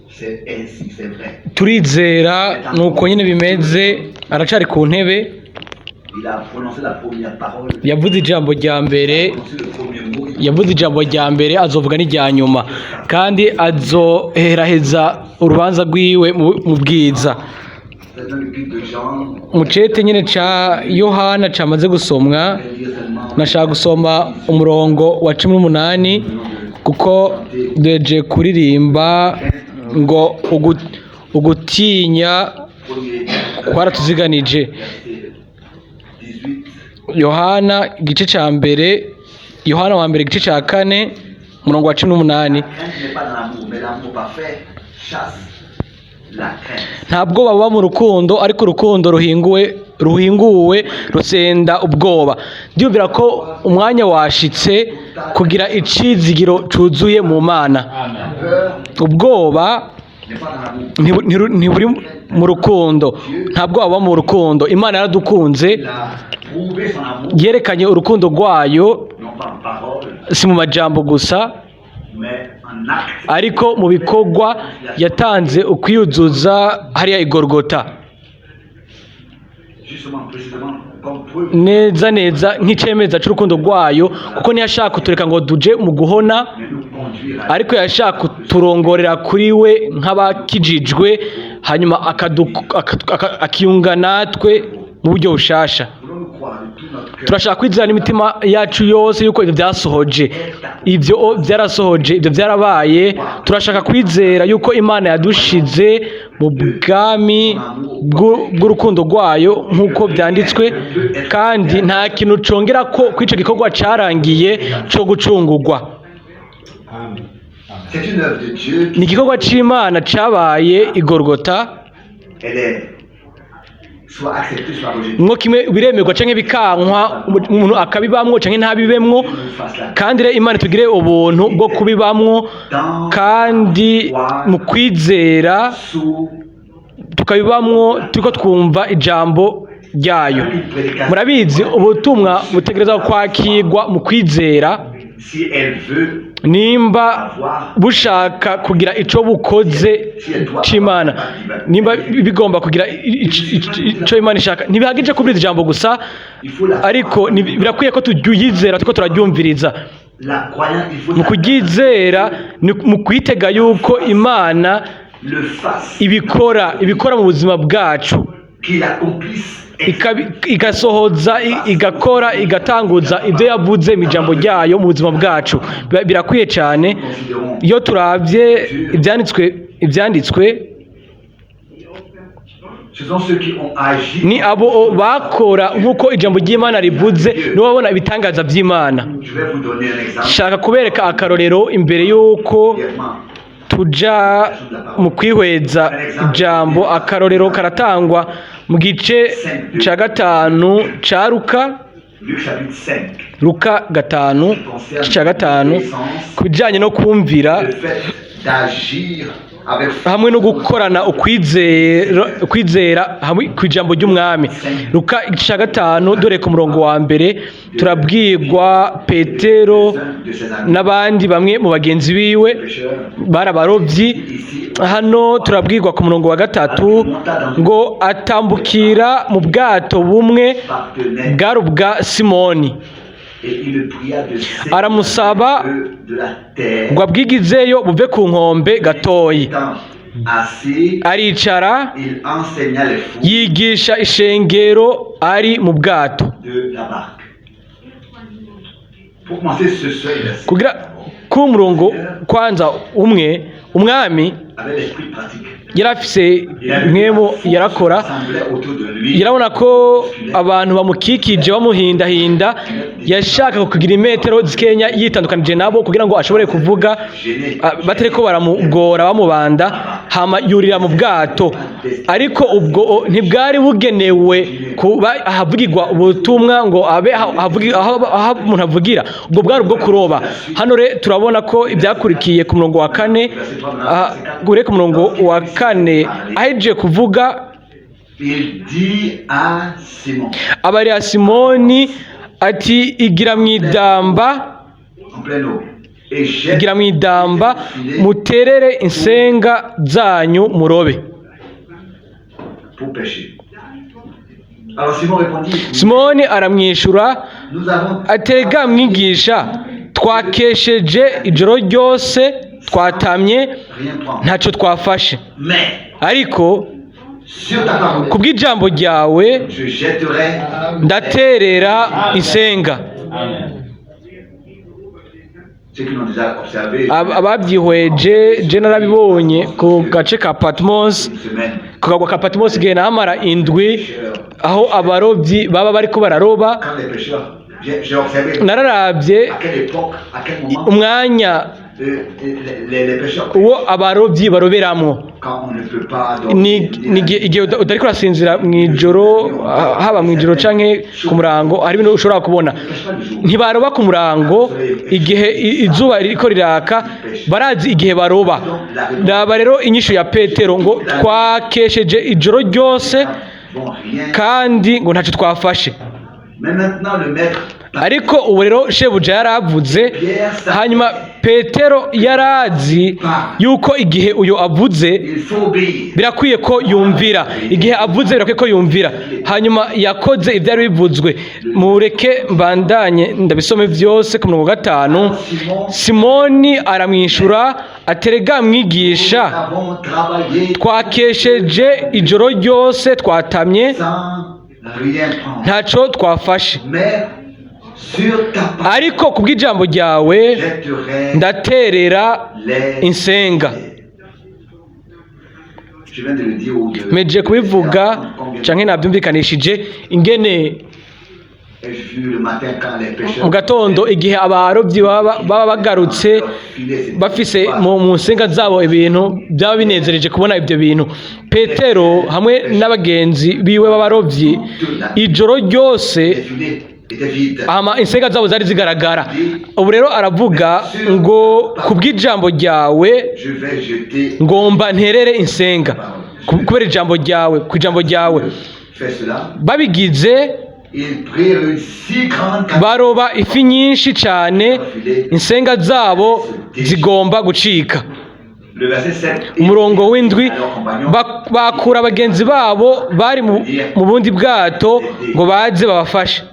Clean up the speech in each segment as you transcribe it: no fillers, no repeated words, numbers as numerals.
C'est ainsi, c'est vrai. Turizera nuko nyine bimeze, aracari ku ntebe. Il a prononcé la première parole, Yavuze ijambo rya mbere, il a prononcé le premier mot. Yavuze ijambo rya mbere, azovuga n'irya nyuma, kandi azoheraheza urubanza rwiwe mu bwiza. C'est dans l'épître de Jean, Mu cete nyine ca Yohana camaze gusomwa, je vais lire seulement nashaka gusoma umurongo wa 18, kuko duheje kuririmba ngo ugutinya premier kwaratuziganije. verset 18. Yohana igice ca mbere, Yohana wa mbere igice ca kane, umurongo wa 18. La crainte n'est pas dans l'amour, mais l'amour parfait chasse la crainte. Nta bwoba buba mu rukundo, ariko urukundo ruhinguwe rusenda ubwoba. Ndiyumvira ko umwanya washitse kugira icizigiro cuzuye mu Mana. Peur Ubwoba n'est pas dans l'amour. ntiburi mu rukundo. Nta bwoba buba mu rukundo. Imana yaradukunze, Il a prouvé son amour, yerekanye urukundo rwayo, non pas en parole, si mu majambo gusa, mais en acte. ariko mu bikorwa. Yatanze ukwiyuzuza hariya i Gorogota. Justement, précisément, comme preuve Neza neza nk'icemeza c'urukundo rwayo, kuko ntiyashaka kutureka ngo duje mu guhona, mais nous conduire à ariko yashaka kuturongorera kuri we nk'abakijijwe, hanyuma akiyunga natwe mu buryo bushasha. Voulons-nous croire de tout notre cœur Turashaka kwizera n'imitima yacu yose yuko ibyo byasohoje, ibyo byarasohoje, ibyo byarabaye. Turashaka kwizera yuko Imana yadushize mu bwami bw'urukundo rwayo nk'uko byanditswe, kandi nta kintu congera ko kuri icyo gikorwa cyarangiye cyo gucungurwa. C'est une œuvre de Dieu. Ni igikorwa c'Imana cabaye i Gorogota. Elle est soit acceptée, soit rejetée. Mwo kimwe biremerwa canke bikankwa, umuntu akabibamwo canke ntabibemwo. Nous fasse la Kandi rero Imana tugire ubuntu bwo kubibamwo, kandi mu kwizera sous tukabibamwo turiko twumva ijambo ryayo. une prédication. Murabizi, ubutumwa butegerezwa kwakirwa mu kwizera Si elle veut nimba avoir bushaka kugira ico bukoze c'Imana, nimba bigomba kugira ico Imana ishaka. Ntibihagije kubwiriza ijambo gusa, il faut la ariko birakwiye ko turyizera turiko turaryumviriza. La croyant, il faut Mu kuryizera ni mu kwitega yuko Imana le fasse, ibikora mu buzima bwacu, qu'il accomplisse igasohoza, igakora, igatanguza ibyo yavuze mu ijambo ryayo mu buzima bwacu. Birakwiye cyane Considérons iyo turabye ibyanditswe. Ce sont ceux qui ont agi. Ni abo bakora nk'uko ijambo ry'Imana rivuze, nibo babona ibitangaza by'Imana. Je vais vous donner un exemple. Shaka kubereka akarorero imbere y'uko Brièvement. tuja mu kwihweza ijambo. Akarorero karatangwa mu gice ca gatanu ca Luka. Luc chapitre 5. Luka gatanu, igice ca gatanu, ku bijanye no kumvira Le fait d'agir avec hamwe no gukorana ukwizera hamwe ku ijambo ry'Umwami. Luka igice ca gatanu, dore ku murongo wa mbere, turabwirwa Petero de ses amis n'abandi bamwe mu bagenzi biwe pêcheurs. bari abarobyi. Ici, Hano turabwirwa ku murongo wa gatatu ngo atambukira mu bwato bumwe partenaire bwari ubwa Simoni, et il le pria de Aramusaba de la terre. ngo abwigizeyo buve ku nkombe gatoyi. Étant assis, Aricara, il enseigna les foules yigisha ishengero ari mu bwato. De la barque. Pour commencer ce seul verset, Kugira ku murongo kwanza umwe, Umwami avec l'esprit pratique. yari afise mwemu, yarakora. Rassemblait autour de lui. Yarabona ko abantu bamukikije bamuhindahinda. Yashaka kugira imetero zikenya yitandukanije nabo kugira ngo ashobore kuvuga batariko baramugora bamubanda. Hama yurira mu bwato, ariko ubwo ntibwari bugenewe kuba ahavugirwa ubutumwa, ngo abe aho umuntu avugira. Ubwo bwari ubwo kuroba. Hano re turabona ko ibyakurikiye ku murongo wa kane, ure ku murongo wa kane, ahejeje kuvuga, Il dit à Simon, abarira Simoni ati: "Igira mu idamba en pleine eau, Et jette Igira mu idamba muterere insenga zanyu murobe. Pour pêcher. Alors Simon répondit, Simoni aramwishura nous avons atega mwigisha, twakesheje ijoro ryose, twatamye, rien prendre. ntacyo twafashe, Mais ariko sur ta parole, kubw'ijambo ryawe je jetterai ndaterera insenga. Ceux qui l'ont déjà observé Ababyihweje, je narabibonye ku gace ka Patmos, une semaine. ku kagwa ka Patmos, igihe nahamara indwi, aho abarobyi baba bariko bararoba. Quand les pêcheurs, j'ai observé Nararabye à quelle époque, à quel moment umwanya les pêcheurs, uwo abarobyi baroberamwo. Quand on ne peut pas dormir, Ni igihe utariko urasinzira mw'ijoro, haba mw'ijoro canke ku murango, hari ibintu ushobora kubona. ne pêche pas le jour. Ntibaroba ku murango igihe izuba ririko riraka, barazi igihe baroba. Raba rero inyishu ya Petero ngo twakesheje ijoro ryose Bon, rien. kandi ngo ntacyo twafashe. Mais maintenant, le maître, Ariko ubu rero shebuja yaravuze. Hanyuma Petero yarazi yuko igihe uyu avuze il faut obéir. birakwiye ko yumvira. Igihe avuze birakwiye ko yumvira. Hanyuma yakoze ibyari bivuzwe. Mureke mbandanye ndabisome byose. Ku murongo wa 5, Simoni aramwishura aterega mwigisha, Nous avons travaillé twakesheje ijoro ryose, twatamye, sans rien prendre. ntaco twafashe, Mais sur ta parole, ariko kubw'ijambo ryawe jetterai ndaterera les insenga. Je viens de le dire ou de Meje kubivuga canke nabyumvikanishije ingene Ai-je vu le matin quand les pêcheurs mu gatondo igihe abarobyi baba bagarutse bafise mu nsenga zabo ibintu byaba binezereje kubona ibyo bintu. Petero hamwe n'abagenzi biwe b'abarobyi ijoro ryose les filets étaient vides. Hama insenga zabo zari zigaragara. Ubu rero aravuga ngo kubw'ijambo ryawe Je vais jeter. ngomba nterere insenga. Kubera ijambo ryawe, ku ijambo ryawe. Fais cela. Babigize, Ils prirent une si grande quantité baroba ifi nyinshi cyane, insenga zabo zigomba gucika. Le verset 7. Umurongo w'7, Leurs compagnons bakura bagenzi babo bari mu bundi bwato ngo baze babafashe.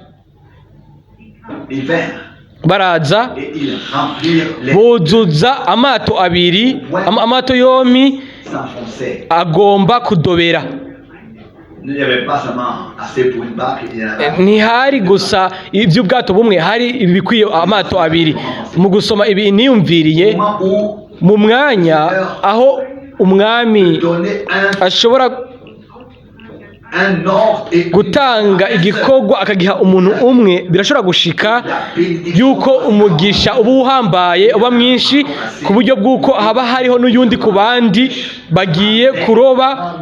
Ils vinrent Baraza, et ils remplirent les buzuza amato abiri, amato yompi s'enfonçaient. agomba kudobera. Il n'y avait pas seulement assez pour une barque, il y en avait. Ntihari gusa iby'ubwato bumwe, hari ibikwiye amato abiri. Mu gusoma ibi niyumviriye Au moment où mu mwanya aho umwami donner ashobora un ordre et gutanga igikorwa akagiha umuntu umwe, birashobora gushika yuko umugisha uba uhambaye, uba mwinshi ku buryo bw'uko haba hariho n'uyundi ku bandi bagiye kuroba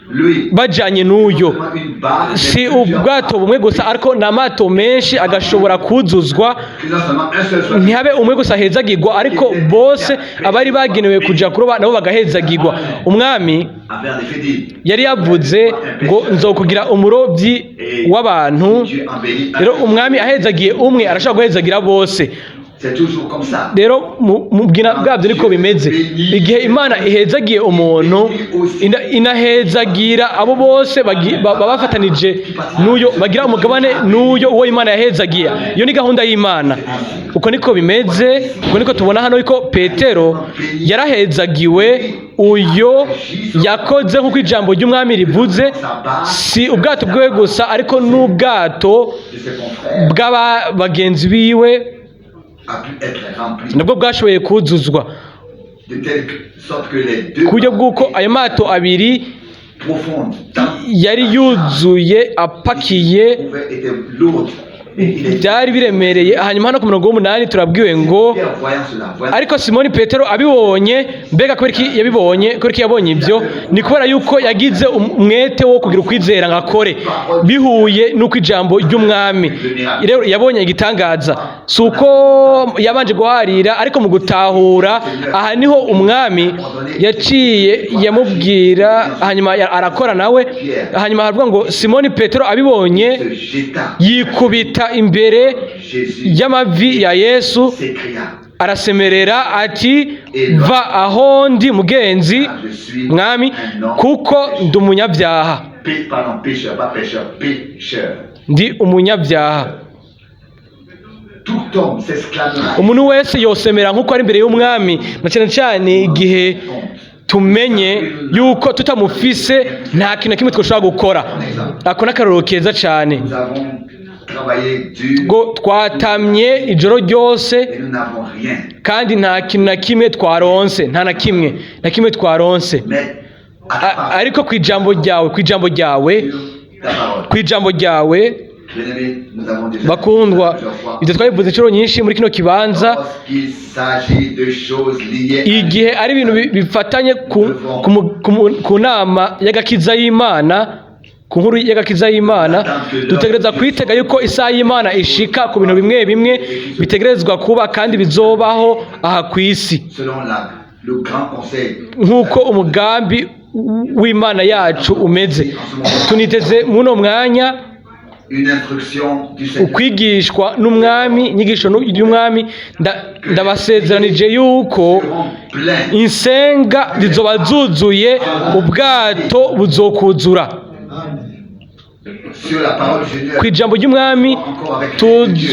lui bajanye n'uyo. une barque Si ubwato bumwe gusa, ariko ni amato menshi agashobora kuzuzwa, que non seulement un seul soit ntihabe umwe gusa ahezagirwa, ariko bose abari bagenewe kuja kuroba nabo bagahezagirwa. Umwami avait en effet dit yari yavuze ngo nzokugira umurobyi w'abantu. Dieu en bénit un. Rero umwami ahezagiye umwe arashobora guhezagira bose. C'est toujours comme ça. Rero mu bwina bwabyo niko bimeze. Igihe Imana ihezagiye umuntu, inahezagira abo bose baba bafatanije n'uyo, bagira umugabane n'uyo uwo Imana yahezagiye. Iyo ni gahunda y'Imana, uko niko bimeze. Uko niko tubona hano ko Petero yarahezagiwe, uyo yakoze nk'uko ijambo ry'umwami rivuze. Si ubwato bwiwe gusa, ariko n'ubwato De ses confrères bw'aba bagenzi biwe a pu être rempli nabwo bwashoboye kuzuzwa, de telle sorte que les deux ku buryo bw'uko ayo mato abiri profondes tant yari yuzuye apakiye, pouvaient étaient lourdes et il est byari biremereye. Hanyuma hano ku murongo w'8 turabwiwe ngo Pierre voyant cela voyant ariko Simoni Petero abibonye. Mbega kubera iki yabibonye? Kubera iki yabonye ibyo? Ni kubera yuko yagize umwete wo kugira ukwizera ngo akore bihuye n'uko ijambo ry'umwami. Rero yabonye igitangaza. Si uko yabanje guharira, ariko mu gutahura aha niho umwami yaciye yamubwira, hanyuma arakora nawe. Hanyuma haravuga ngo Simoni Petero abibonye se jeta yikubita imbere Jésus y'amavi ya Yesu s'écria Arasemerera ati: "Va aho ndi, mugenzi, Je suis mwami, un homme kuko ndi umunyabyaha." Pardon, pécheur, pas pêcheur, pécheur. Ndi umunyabyaha. Tout homme s'exclamera. Umuntu wese yosemera nk'uko ari imbere y'umwami, na cyane cyane igihe tumenye yuko tutamufise nta kintu na kimwe twashobora gukora. Ako ni akarorero keza cyane. Nous avons travaillé dur Ngo twatamye ijoro ryose et nous n'avons rien. kandi nta kintu na kimwe twaronse, nta na kimwe na kimwe twaronse. Mais à ta parole, Ariko ku ijambo ryawe, ku ijambo ryawe, sur ta parole. ku ijambo ryawe. Bien-aimés, nous avons déjà Bakundwa, dit plusieurs fois. ibyo twabivuze inshuro nyinshi muri kino kibanza. Lorsqu'il s'agit de choses liées à Igihe ari ibintu bifatanye ku nama y'agakiza y'Imana, ku nkuru y'agakiza y'Imana, dutegereza kwitega yuko isaha y'Imana ishika ku bintu bimwe bimwe bitegerezwa kuba kandi bizobaho aha ku isi, selon le grand conseil nk'uko umugambi w'Imana yacu umeze. Tuniteze muno mwanya une instruction du Seigneur. ukwigishwa n'umwami, inyigisho y'umwami. Ndabasezeranije yuko Seront pleins insenga zizoba zuzuye, ubwato buzokuzura. Sur la parole du Seigneur. Ku ijambo ry'umwami,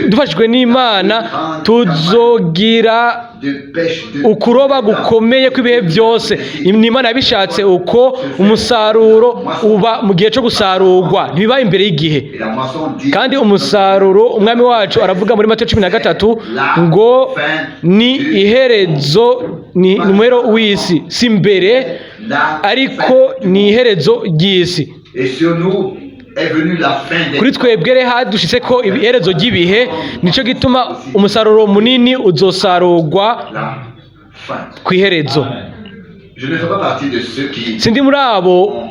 dufashijwe n'Imana, tuzogira De pêche de ukuroba gukomeye kw'ibihe byose. Ni Imana yabishatse uko. Umusaruro uba mu gihe cyo gusarurwa, ntibiba imbere y'igihe. Et la moisson dit Kandi umusaruro, umwami wacu aravuga muri Matayo 13 ngo ni iherezo, ni umuhero w'isi, si mbere, la ariko ni iherezo ry'isi. Et sur nous est venue la fin des Kuri twebwe rero hadushitse ko iherezo ry'ibihe, nico gituma umusaruro munini uzosarurwa la fin. ku iherezo. Je ne fais pas partie de ceux qui Sindi muri abo ont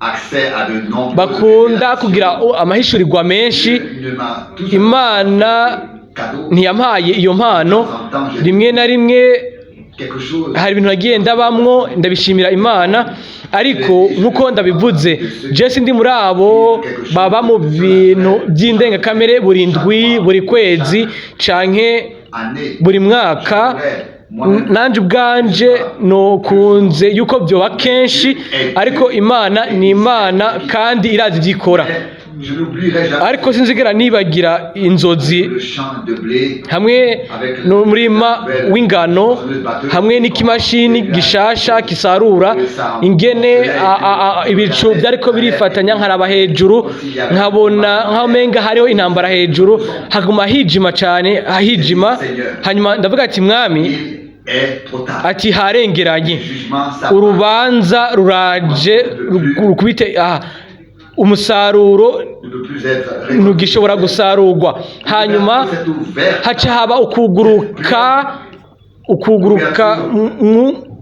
accès à de nombreuses bakunda kugira amahishurirwa menshi. Dieu ne m'a tout Imana cadeau ntiyampaye iyo mpano. Rimwe na rimwe quelque chose hari ibintu nagiye ndabamwo, ndabishimira Imana, ariko nk'uko ndabivuze, je sindi muri abo baba mu bintu by'indengakamere buri ndwi, buri kwezi canke année buri mwaka. Nanje ubwanje nokunze yuko byoba kenshi, ariko Imana ni Imana kandi irazi ibyo ikora. Je n'oublierai jamais Ariko sinzigera nibagira inzozi le champ de blé hamwe n'umurima w'ingano hamwe n'ikimashini gishasha kisarura, ingene ibicu byariko birifatanya, nkaraba hejuru nkabona nkaho umenga hariho intambara hejuru, haguma hijima cyane, hijima. Hanyuma ndavuga ati: "Mwami," il est trop tard. ati: "Harengeranye." Jugement ça Urubanza ruraje rukubite aha umusaruro, ne peut plus être ntugishobora gusarurwa. Hanyuma s'est ouvert haca haba ukuguruka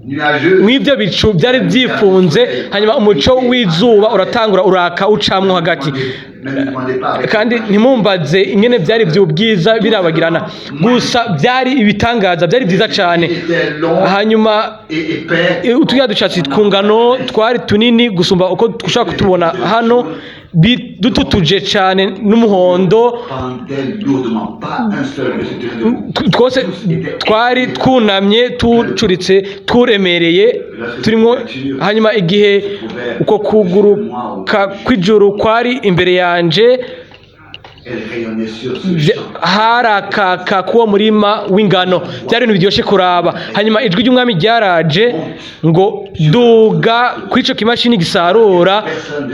nuageux mw'ibyo bicu byari byifunze, hanyuma umuco w'izuba uratangura uraka ucamwo hagati. Ne me demandez pas avec Kandi ntimumbaze ingene byari by'ubwiza, birabagirana gusa, byari ibitangaza, byari byiza cyane. était long Hanyuma et épais uturiya dushatsi twungano twari tunini gusumba uko dushobora kutubona hano, dututuje cyane n'umuhondo. Pendait lourdement, pas un seul ne se tenait debout. Twose twari twunamye, tucuritse, turemereye turimo. Hanyuma igihe uko kuguruka kw'ijuru kwari imbere yanje, Elle rayonnait sur ce champ. Harakaka k'uwo murima w'ingano, byari ibintu biryoshye kuraba. Hanyuma ijwi ry'umwami ryaraje ngo: "Duga kuri ico kimashini gisarura,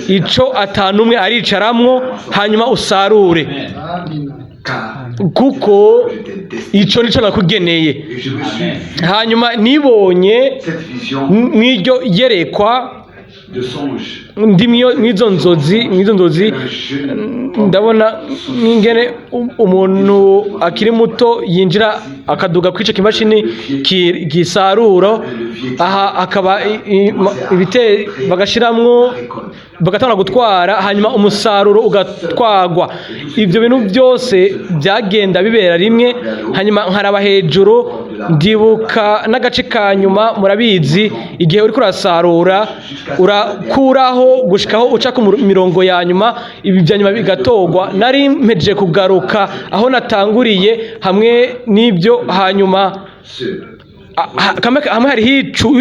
ico atanumwe aricaramwo, hanyuma usarure, Car kuko j'étais destiné. ico nico nakugeneye." Et je me suis vu Hanyuma nibonye cette vision mw'iryo yerekwa, de songe. Ndi mw'izo nzozi, Un jeune ndabona nk'ingene umuntu akiri muto yinjira akaduga kuri ico kimashini gisarura aha, akaba ibite bagashiramwo, récolte. bagatangura gutwara, hanyuma umusaruro ugatwagwa. Ibyo bintu byose byagenda bibera rimwe. Hanyuma nkaraba hejuru. De Ndibuka n'agace ka nyuma, murabizi, igihe uriko urasarura urakuraho gushikaho uca ku mirongo ya nyuma, ibi bya nyuma bigatorwa. Nari mpejeje kugaruka aho natanguriye hamwe n'ibyo, hanyuma Ce hamwe hari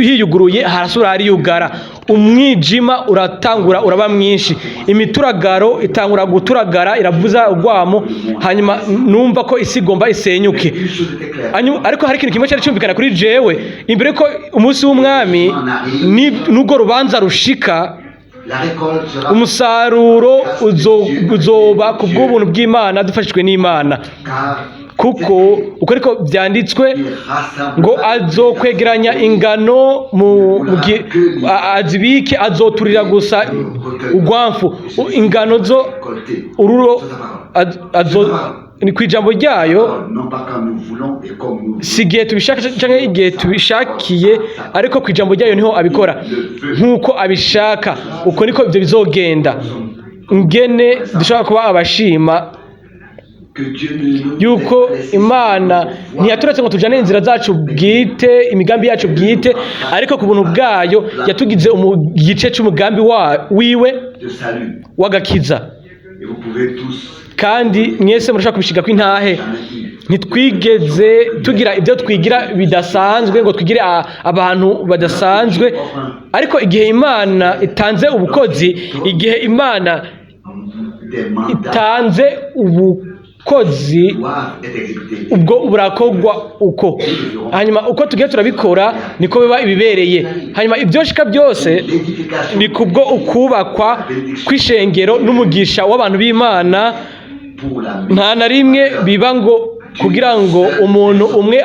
hiyuguruye, harasubira hariyugara, umwijima uratangura uraba mwinshi, imituragaro itangura guturagara, iravuza urwamo, hanyuma numva ko isi igomba isenyuke. Une chose était claire. Hanyuma, ariko hari ikintu kimwe cyari cyumvikana kuri jewe imbere ko umunsi w'umwami n'urwo rubanza rushika. La récolte sera Umusaruro uzoba ku bw'ubuntu bw'Imana, dufashijwe n'Imana, car kuko uko ariko byanditswe il rassemble ngo azokwegeranya ingano azibike, azoturira gusa urwamfu. Ingano zo récolter. ururo azo ni ku ijambo ryayo. Non pas quand nous voulons et comme nous voulons. Si igihe tubishaka canke igihe tubishakiye, ariko ku ijambo ryayo niho abikora nk'uko abishaka. Uko niko ibyo bizogenda. Ngene dushobora kuba abashima Que Dieu ne nous yuko ait laissé Imana ntiyaturetse ngo tujane inzira zacu bwite, imigambi yacu bwite, ariko ku buntu bwayo yatugize igice c'umugambi wiwe de salut. w'agakiza. Et vous pouvez tous Kandi mwese murashobora kubishiga kw'intahe, jamais eu ntitwigeze tugira ibyo twigira bidasanzwe ngo twigire abantu badasanzwe, ariko igihe Imana itanze ubukozi, igihe Imana des mandats itanze ubukozi, doivent être exécutés. ubwo burakorwa uko. Hanyuma uko tugiye turabikora niko biba ibibereye. Hanyuma ibyoshika byose L'édification ni kubwo ukubakwa kw'ishengero n'umugisha w'abantu b'Imana. pour la Nta na rimwe biba ngo kugira ngo umuntu umwe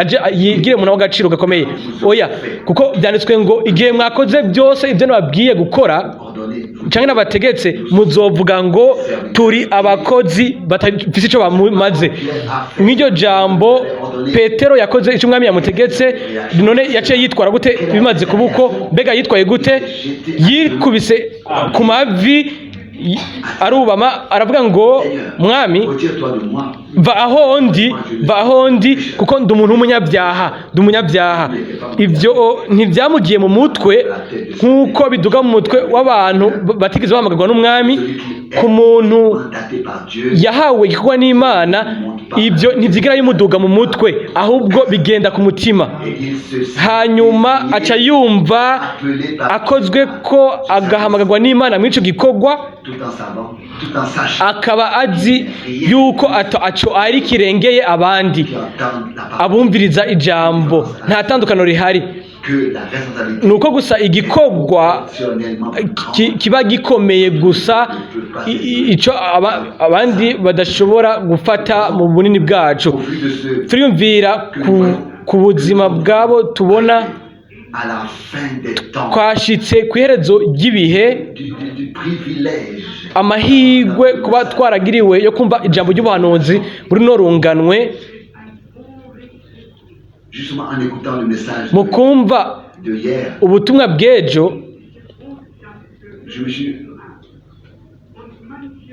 aje yigire umuntu w'agaciro gakomeye, oya, kuko byanditswe ngo igihe mwakoze byose ibyo nababwiye gukora ordonnée canke nabategetse, muzovuga ngo turi abakozi batafise ico bamaze. Mw'iryo jambo, Petero yakoze ico umwami yamutegetse. None yaciye yitwara gute bimaze kuba uko? Mbega yitwaye gute? Yikubise ku mavi, arubama, aravuga ngo: "Mwami, Retire-toi de moi. va aho ndi, va aho ndi, kuko ndi umuntu w'umunyabyaha, ndi umunyabyaha." Ibyo ntibyamugiye mu mutwe nk'uko biduga mu mutwe w'abantu batigeze bahamagarwa n'umwami. Ku muntu Mandaté par Dieu. yahawe igikorwa n'Imana, ibyo ntibyigera bimuduga mu mutwe, ahubwo bigenda ku mutima. Et il se sent Hanyuma aca yumva akozwe ko agahamagarwa n'Imana muri ico gikorwa, tout en savant, tout en sachant akaba azi yuko aco ari kirengeye abandi qui entendent la parole abumviriza ijambo. Nta tandukano rihari, que la responsabilité ni uko gusa igikorwa exceptionnellement kiba gikomeye gusa, ico abandi badashobora gufata mu bunini bwacu. au vu de ce Turiyumvira ku buzima bwabo tubona à la fin des temps twashitse ku iherezo ry'ibihe, du privilège amahirwe kuba twaragiriwe yo kumva ijambo ry'ubuhanuzi muri no runganwe. Justement, en écoutant le message Mu kumva de hier, ubutumwa bw'ejo, je me suis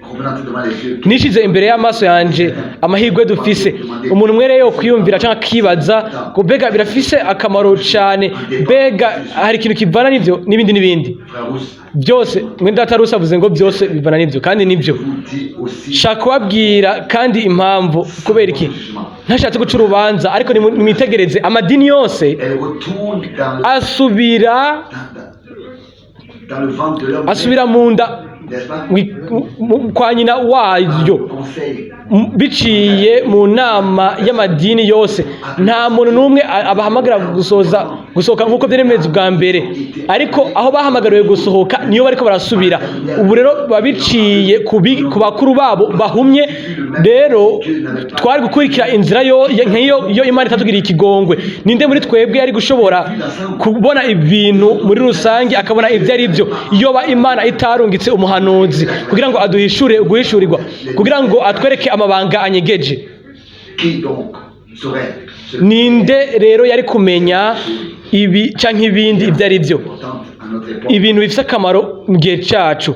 représenté devant les yeux nishize imbere y'amaso yanje amahirwe dufise. Umuntu umwe rero kwiyumvira cyangwa akibaza ngo mbega birafise akamaro cyane, mbega hari ikintu kivana n'ibyo, n'ibindi n'ibindi frère Rousse byose. Mwene data Rusi avuze ngo byose bivana n'ibyo, kandi nibyo. vous dit aussi Shaka kubabwira kandi impamvu kubera iki ntashatse guca urubanza, ariko nimwitegereze amadini yose elle retourne dans le, asubira dans le ventre de l'homme, asubira mu nda n'est-ce pas, kwa nyina wayo le conseil biciye mu nama y'amadini yose. Nta muntu n'umwe abahamagara gusoza gusohoka nk'uko byari bimeze ubwa mbere, ariko aho bahamagariwe gusohoka niyo bariko barasubira ubu. Rero biba biciye ku bakuru babo bahumye. Rero twari gukurikira inzira yo nk'iyo iyo Imana itatugiriye ikigongwe. Ninde muri twebwe yari gushobora kubona ibintu muri rusange, akabona ibyo ari byo, iyo ba Imana itarungitse umuhanuzi kugira ngo aduhishure guhishurirwa, kugira ngo atwereke amabanga anyegeje? Qui donc saurait ce Ninde rero yari kumenya ibi canke ibindi ibyo ari byo, importante à notre époque? ibintu bifite akamaro mu gihe cacu?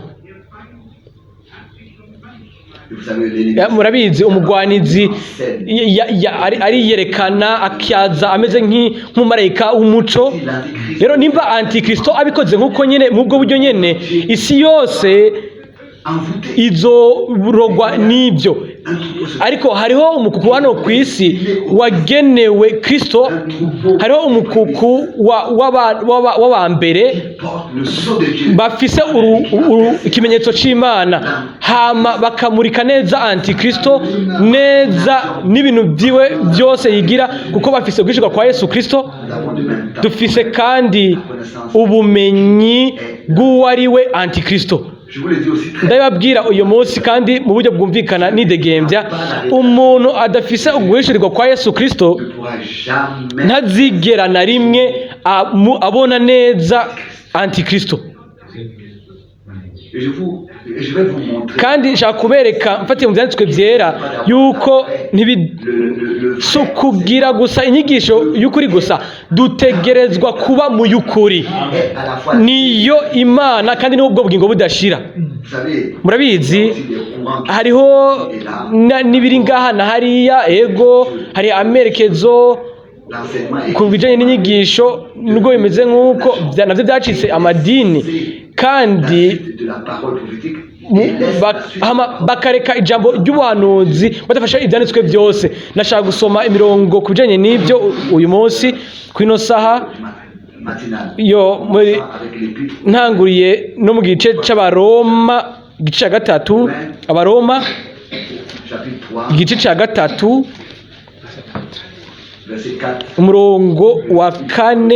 Et vous savez, l'ennemi Murabizi, umugwanizi en scène. Ariyerekana akaza ameze nk'umumarayika w'umuco. Si l'Antichrist Rero nimba antikristo abikoze nk'uko nyene, mu bwo buryo nyene, isi yose envoûté, izorogwa n'ibyo. un troupeau se Ariko hariho umukuku hano ku isi wagenewe Kristo, hariho umukuku w'abambere porte le sceau de Dieu. bafise ikimenyetso c'Imana, hama bakamurika neza antikristo neza n'ibintu vyiwe byose yigira, kuko bafise guhishurwa kwa Yesu Kristo. Nous avons de même temps Dufise kandi ubumenyi bw'uwo ari we antikristo. Je vous le dis aussi très Ndabibabwira uyu munsi kandi mu buryo bwumvikana nidegembya, umuntu adafise uguhishurirwa kwa Yesu Kristo ne pourra jamais ntazigera na rimwe abona neza antikristo. Et je vais vous montrer Kandi nshaka kubereka mfatiye mu byanditswe byera yuko ntibi le si vrai ukugira gusa inyigisho y'ukuri gusa, dutegerezwa kuba mu y'ukuri. Est à la fois Niyo Imana kandi n'ubwo bugingo budashira. Vous savez, Murabizi, il y a aussi des courants qui hariho n'ibiri ngaha na hariya, ego, hari amerekezo l'enseignement est ku bijanye n'inyigisho, nubwo bimeze nk'uko navyo byacitse amadini kandi la suite de la parole prophétique et laisse la suite hama bakareka ijambo ry'ubuhanuzi badafashe ibyanditswe byose. Nashaka gusoma imirongo ku bijanye n'ibyo uyu munsi ku ino saha matinale yo muri avec l'épître ntanguriye no mu gice c'Abaroma, igice ca gatatu, Abaroma chapitre 3 igice ca gatatu, verset 4 umurongo wa 4,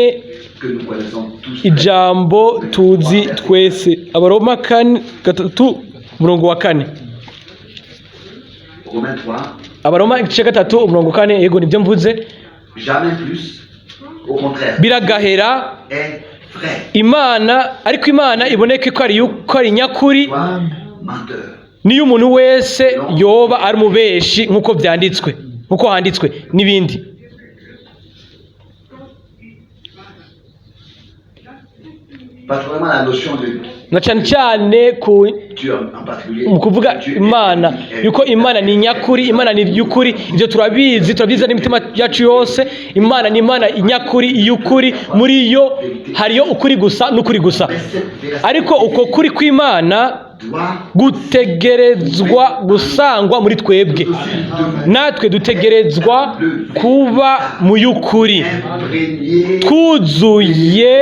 que nous connaissons tous. Ijambo tuzi twese, Abaroma 4, 3, umurongo wa 4. Romains 3. Abaroma igice ca 3, umurongo wa 4, yego, nibyo mvuze. Jamais plus, au contraire, Biragahera est vrai. Imana, ariko Imana iboneke ko ari nyakuri, Toi, menteur. niyo umuntu wese yoba ari umubeshi, nk'uko byanditswe, nk'uko handitswe n'ibindi. Particulièrement la notion de Na cyane cyane ku Dieu en particulier. mu kuvuga Dieu Imana, yuko Imana ni nyakuri, Imana ni y'ukuri. Ibyo turabizi, turabyiza n'imitima yacu yose. Imana ni Imana nyakuri, y'ukuri, muri yo hariyo ukuri gusa n'ukuri gusa. Mais cette véracité Ariko uko kuri kw'Imana doit gutegerezwa gusangwa muri twebwe, natwe dutegerezwa kuba mu y'ukuri, imprégner twuzuye,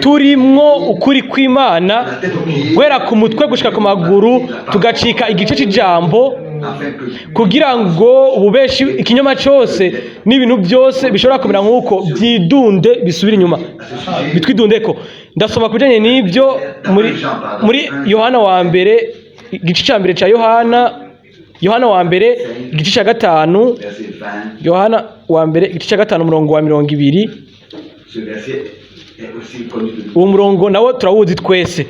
turimwo ukuri kw'Imana, la tête aux pieds guhera ku mutwe gushika ku maguru, tugacika igice c'ijambo, afin que kugira ngo ububeshi, ikinyoma cyose n'ibintu byose bishobora kumera nk'uko byidunde bisubire inyuma, à ce sujet, bitwidundeko. Ndasoma ku bijanye n'ibyo muri Yohana wa mbere, igice cya mbere cya Yohana, Yohana wa mbere igice cya 5, verset 20, Yohana wa mbere igice cya 5, umurongo wa 20. Ce verset est aussi connu de nous. Uwo murongo nawo turawuzi twese,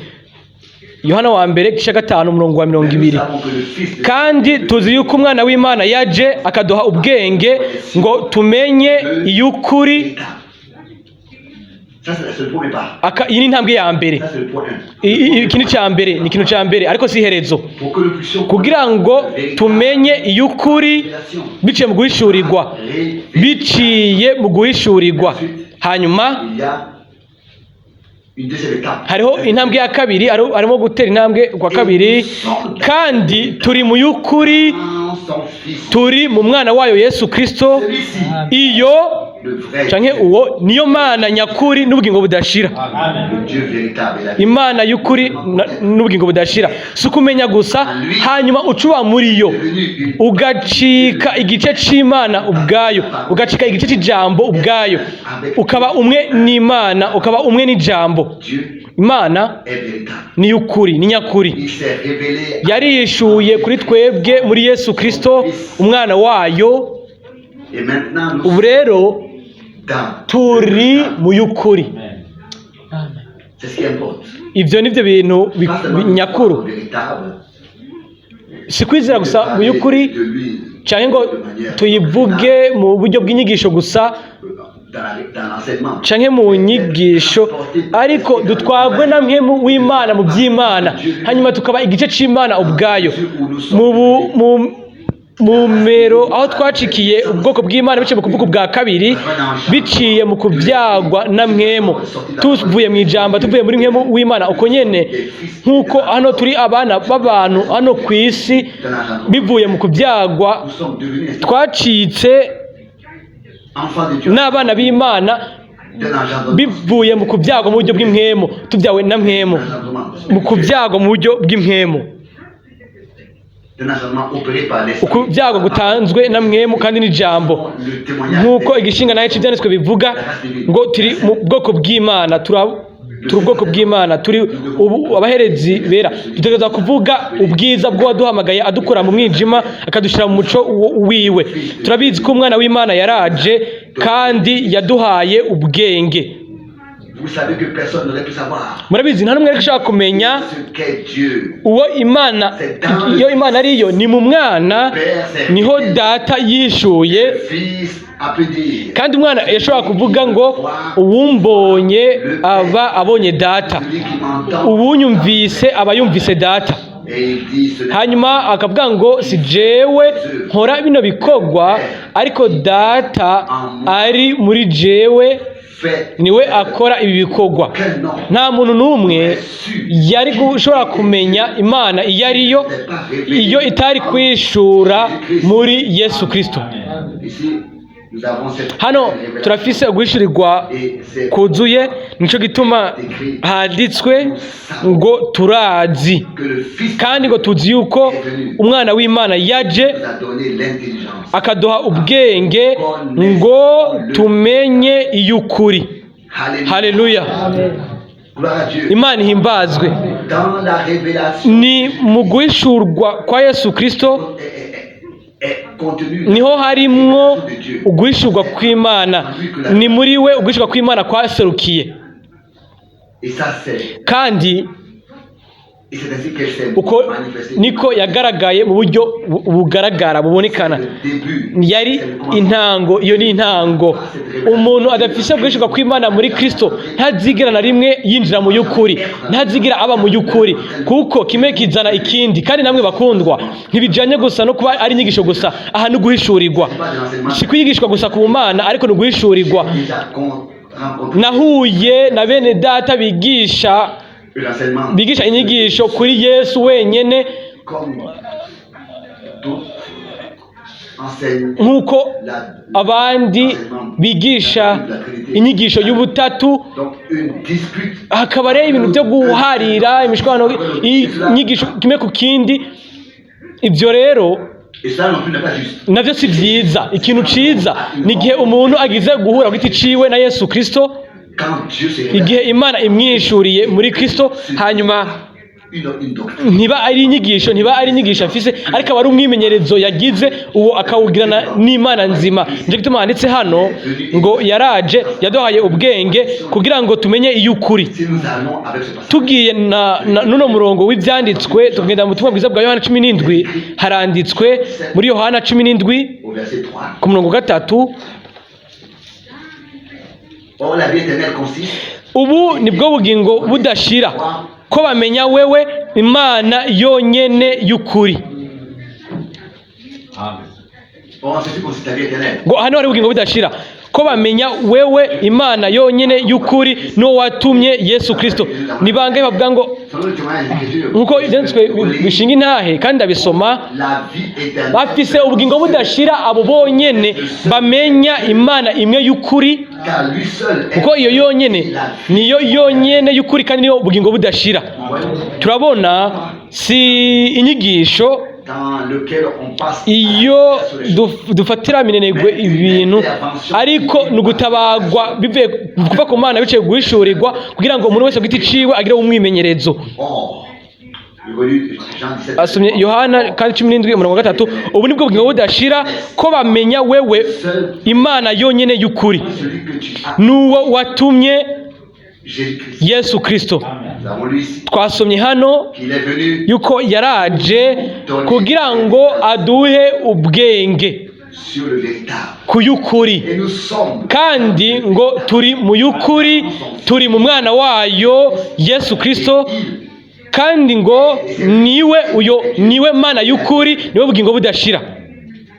Yohana wa mbere igice cya 5, umurongo wa mirongo Mais nous ibiri. savons que le Fils de Kandi tuzi yuko umwana w'Imana yaje akaduha ubwenge ngo tumenye iy'ukuri. véritable. Ça, c'est le premier pas. Iyi ni intambwe ya mbere. Ça, c'est le point 1. Iki ni cya mbere, ni ikintu cya mbere, ariko si iherezo. Pour que nous puissions Kugira ngo tumenye iy'ukuri révélation. biciye mu guhishurirwa, biciye mu guhishurirwa. Hanyuma Il y a une deuxième étape. hariho intambwe ya kabiri, harimo gutera intambwe kwa kabiri. Kandi turi mu y'ukuri, En son Fils. turi mu mwana wayo Yesu Kristo. Celui-ci, Iyo le vrai canke Dieu, uwo niyo Mana nyakuri n'ubugingo budashira. le Dieu véritable et la vie. Imana y'ukuri n'ubugingo budashira si ukumenya gusa, hanyuma ucuba muri yo, Devenu une ugacika igice c'Imana ubwayo, ugacika igice c'ijambo ubwayo, ukaba umwe n'Imana, ukaba umwe n'ijambo. Dieu Imana est véritable. ni y'ukuri, ni nyakuri. Il s'est révélé Yarishuye kuri twebwe muri Yesu Kristo umwana wayo. Et maintenant nous Ubu rero dans turi mu y'ukuri. C'est ce qui importe. Ibyo nibyo bintu Pas seulement de nyakuru. croire au véritable, Si kwizera de gusa mu parler y'ukuri de lui cyangwa ngo de manière tuyivuge mu buryo bw'inyigisho gusa. canke mu nyigisho, ariko dutwagwe na mpwemu w'Imana mu by'Imana, hanyuma tukaba igice c'Imana ubwayo mu mero aho twacikiye ubwoko bw'Imana biciye mu kuvuga bwa kabiri, biciye mu kubyagwa na mwemu, tuvuye mu ijambo, tuvuye muri mwemu w'Imana. Uko nyene nk'uko hano turi abana b'abantu hano ku isi, bivuye mu kubyagwa twacitse n'abana b'Imana bivuye mu kubyagwa mu buryo bw'impwemu, tubyawe na mwemu mu kubyagwa mu buryo bw'impwemu, ukubyagwa gutanzwe na mwemu kandi n'ijambo, nk'uko igishinga nayo cy'ibyanditswe bivuga ngo turi mu bwoko bw'Imana, turi ubwoko bw'Imana, turi abaherezi bera. Dutegerezwa kuvuga ubwiza bw'uwaduhamagaye adukura mu mwijima akadushyira mu muco wiwe. Turabizi ko umwana w'Imana yaraje kandi yaduhaye ubwenge. Murabizi nta n'umwe ushaka kumenya uwo Imana, iyo Imana ariyo, ni mu mwana niho data yishuye. Kandi umwana yashobora kuvuga ngo uwumbonye aba abonye data, uwunyumvise aba yumvise data. Hanyuma akavuga ngo si jewe nkora bino bikorwa, ariko data ari muri jewe niwe akora ibi bikorwa. Nta muntu n'umwe yari gushobora kumenya Imana iyo ariyo iyo itari kwishura muri Yesu Kristo. Hano turafise uguhishurirwa kuzuye, nico gituma handitswe ngo turazi kandi ngo tuzi yuko umwana w'Imana yaje akaduha ubwenge ngo tumenye iy'ukuri. Haleluya, Imana ihimbazwe. Ni mu guhishurwa kwa Yesu Kristo niho harimwo uguhishurwa kw'Imana, ni muri we uguhishurwa kw'Imana kwaserukiye. Kandi uko niko yagaragaye mu buryo bugaragara bubonekana. Yari intango, iyo ni intango. Umuntu adafise uguhishurwa kw'Imana muri Kristo ntazigera na rimwe yinjira mu y'ukuri, ntazigera aba mu y'ukuri, kuko kimwe kizana ikindi. Kandi namwe bakundwa, ntibijanye gusa no kuba ari inyigisho gusa, aha ni uguhishurirwa, si kwigishwa gusa ku Mana, ariko ni uguhishurirwa. Nahuye na bene data bigisha inyigisho kuri Yesu wenyene, nk'uko abandi bigisha inyigisho y'ubutatu. Hakaba rero ibintu byo guharira imishwano, inyigisho kimwe ku kindi. Ibyo rero navyo si vyiza. Ikintu ciza ni igihe umuntu agize guhura ku giti ciwe na Yesu Kristo, igihe Imana imwishuriye muri Kristo, hanyuma ntiba ari inyigisho, ntiba ari inyigisho afise, ariko aba ari umwimenyerezo yagize, uwo akawugirana n'Imana nzima. Nico gituma handitse hano ngo yaraje yaduhaye ubwenge kugira ngo tumenye iy'ukuri. Tugiye na nuno murongo w'ivyanditswe, tugenda mu butumwa bwiza bwa Yohana 17, haranditswe muri Yohana 17 ku murongo 3, ubu nibwo bugingo budashira, ko bamenya wewe Imana yonyene y'ukuri. Ngo hano hari ubugingo budashira, ko bamenya wewe Imana yonyene y'ukuri n'uwo watumye Yesu Kristo. Ni bangahe bavuga ngo nkuko ibyanditswe bishinga intahe, kandi ndabisoma, bafise ubugingo budashira abo bonyene bamenya Imana imwe y'ukuri, kuko iyo yonyene niyo yonyene y'ukuri kandi niyo bugingo budashira. Turabona si inyigisho iyo dufatira minenegwe ibintu, ariko ni ugutabagwa bivuye kuva ku Mana biciye guhishurirwa, kugira ngo umuntu wese ku giti ciwe agire umwimenyerezo. Asomye Yohana kandi 17 umurongo 3, ubu nibwo bugingo budashira, ko bamenya wewe Imana yonyene y'ukuri n'uwo watumye Yesu Kristo. Twasomye hano yuko yaraje kugira ngo aduhe ubwenge. sur le véritable. Ku y'ukuri. Et nous sommes Kandi ngo turi mu y'ukuri, turi mu mwana wayo Yesu Kristo, kandi ngo niwe uyo niwe Mana y'ukuri, niwe bugingo budashira.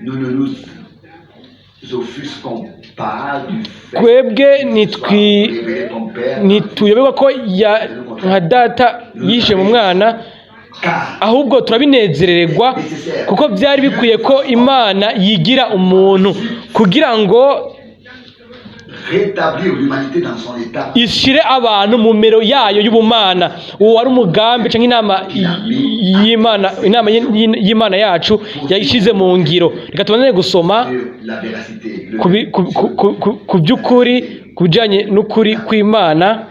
Nous ne nous offusquons pas du fait Twebwe qu'il nitwi soit révélé comme Père, ntituyoberwa ko ya nka Data yishe mu mwana, car ahubwo turabinezererwa kuko byari bikwiye ko Imana yigira umuntu kugira ngo rétablir l'humanité dans son état ishire abantu mu mero yayo y'ubumana. Uwo wari umugambi cyangwa inama y'Imana, inama y'Imana yacu yayishize mu ngiro. Reka tubandanye gusoma sur la véracité. Ku by'ukuri, ku bijyanye n'ukuri kw'Imana.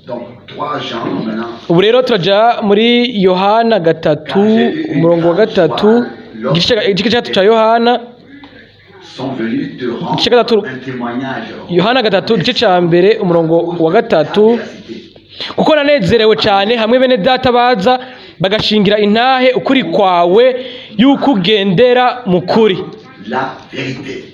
Donc, 3 Jean maintenant. Ubu rero turaja muri Yohana 3, umurongo wa 3, igice cya 3 cya Yohana. Sont venus te rendre Igice gatatu. un témoignage. Yohana 3, igice cya 1, umurongo wa 3. Kuko nanezerewe cyane hamwe bene Data baza bagashingira intahe ukuri kwawe yuko ugendera mu kuri. La vérité.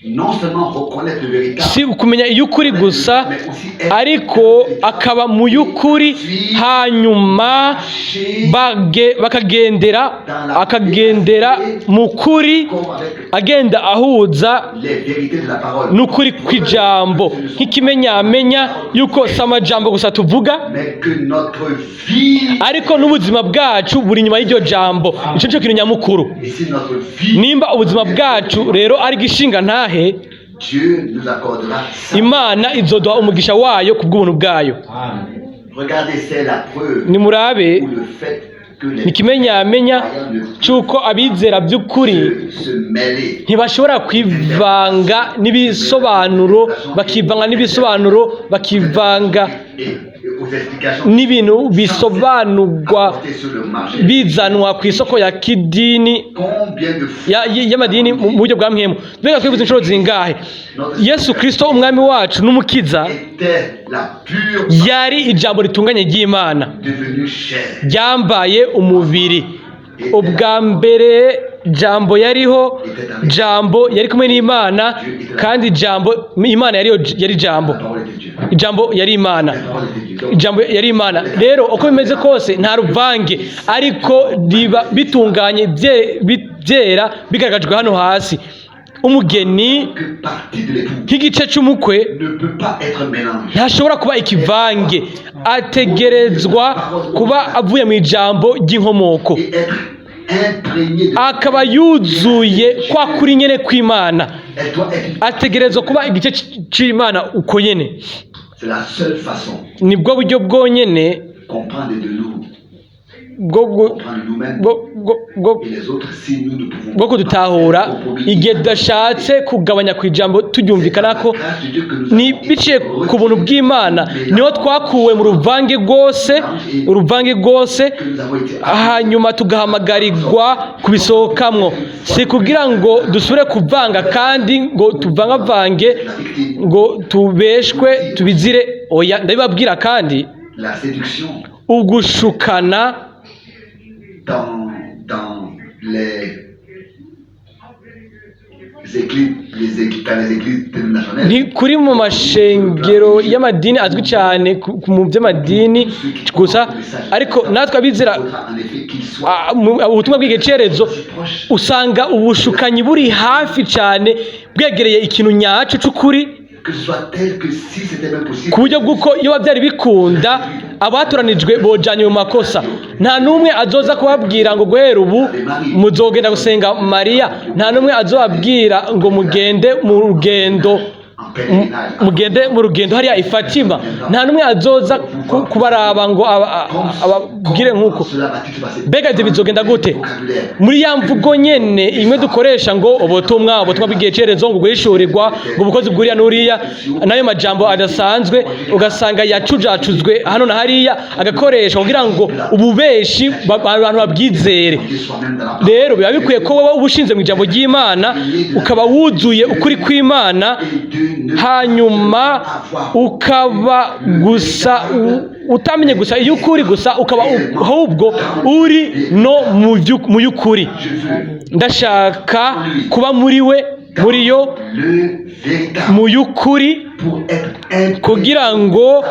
Non seulement reconnaître le véritable, Si ukumenya iy'ukuri gusa, mais aussi être ariko akaba mu y'ukuri, hanyuma bakagendera, akagendera mu kuri, comme avec agenda ahuza les vérités de la parole. N'ukuri kw'ijambo, nk'ikimenyamenya yuko si amajambo gusa tuvuga, Mais que notre vie, ariko n'ubuzima bwacu buri inyuma y'iryo jambo. Icyo nicyo kintu nyamukuru. et si notre vie, Nimba ubuzima bwacu rero ari gishinga ntahe, Dieu nous accordera ça. Imana izoduha umugisha wayo ku bw'ubuntu bwayo. Regardez, c'est la preuve Nimurabe, ou le fait que les ni ikimenyamenya cy'uko abizera by'ukuri se mêler ntibashobora kwivanga n'ibisobanuro, bakivanga n'ibisobanuro, bakivanga et aux explications n'ibintu bisobanurwa apportées sur le marché. bizanwa ku isoko ya kidini Combien de fois y'amadini mu buryo bwa mpemu. Mbega twivuze inshuro zingahe? Yesu Kristo umwami wacu n'umukiza était la pure yari ijambo ritunganye ry'Imana devenue chair. ryambaye umubiri. Ubwa mbere Jambo yariho, Jambo yari kumwe n'Imana, kandi Jambo Imana yari Jambo. La parole était Dieu. Ijambo yari Imana. La parole était Dieu. Donc, Ijambo yari Imana. Rero uko bimeze kose nta ruvange, ariko riba bitunganye byera bigaragajwe hano hasi. Umugeni que partie de l'époux nk'igice cy'umukwe ne peut pas être mélangée. ntashobora kuba ikivange, ategerezwa kuba avuye mu ijambo ry'inkomoko, Et être imprégné de. Akaba yuzuye kwa kuri nyene kw'Imana. Elle doit être. Ategerezwa kuba igice c'Imana uko nyene. C'est la seule façon Nibwo buryo bwonyene comprendre de nous, bwo comprendre nous-mêmes bwo et les autres si nous ne pouvons bwo kudutahura igihe tudashatse kugabanya ku ijambo turyumvikana ko ni biciye ku buntu bw'Imana niho twakuwe mu ruvange rwose, uruvange rwose, que nous avons été hanyuma tugahamagarirwa kubisohokamwo, si kugira ngo dusubire kuvanga kandi ngo tuvangavange ngo tubeshwe tubizire. Oya, ndabibabwira kandi la séduction ugushukana dans les églises, dans les églises dénominationnelles. Ni kuri mu mashengero y'amadini azwi cyane mu by'amadini gusa, ariko natwe abizera Il faudra en effet qu'il soit ubutumwa bw'igicerezo proche usanga ubushukanyi buri hafi cyane bwegereye ikintu nyaco c'ukuri, que ce soit tel que si c'était même possible. Ku buryo bw'uko iyo byari bikunda abatoranijwe bojanye mu makosa. Nta n'umwe azoza kubabwira ngo guhera ubu muzogenda gusenga Mariya. Nta n'umwe azobabwira ngo mugende mu rugendo En pèlerinage. Mugende mu rugendo hariya i Fatima. Nta n'umwe azoza kubaraba ngo ababwire nk'uko. Cela va-t-il se passer? Mbega ibyo bizogenda gute? Vocabulaire. Muri ya mvugo nyene imwe dukoresha ngo ubutumwa, ubutumwa bw'igihe cerezo, ngo guhishurirwa, ngo ubukozi bw'uriya n'uriya, n'ayo majambo adasanzwe ugasanga yacujacuzwe hano na hariya agakoreshwa kugira ngo ububeshi abantu babwizere. Qu'il soit même dans la Rero biba bikwiye ko wowe uba ushinze mu ijambo ry'Imana, ukaba wuzuye ukuri kw'Imana. Et De ne Hanyuma avoir ukaba gusa utamenye gusa iyo ukuri gusa, ukaba ahubwo uri no mu y'ukuri. Je veux Ndashaka kuba muri we, muri yo, le véritable mu y'ukuri, pour être imprégné kugira ngo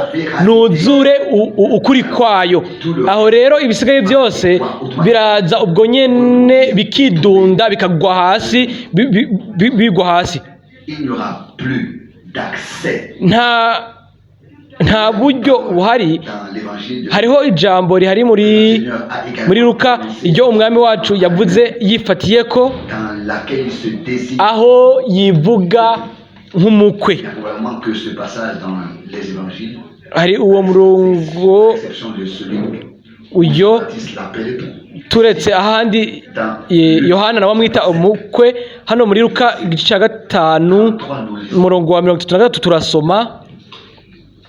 nuzure ukuri kwayo. Aho rero ibisigaye byose biraza ubwo nyene, bikidunda, bikagwa hasi, bigwa hasi. Il n'y aura plus d'accès Nta buryo buhari. dans l'évangile de Hariho ijambo rihari muri Luka, iryo umwami wacu yavuze yifatiye ko, dans laquelle il se désigne. aho yivuga nk'umukwe. Il n'y a probablement que ce passage dans les évangiles, Hari uwo murongo à l'exception de celui uyo Baptiste l'appelle époux. turetse ahandi Dans Yohana nawe amwita umukwe. Hano muri Luka igice cya 5, 3 nous lisons. umurongo wa 33, turasoma: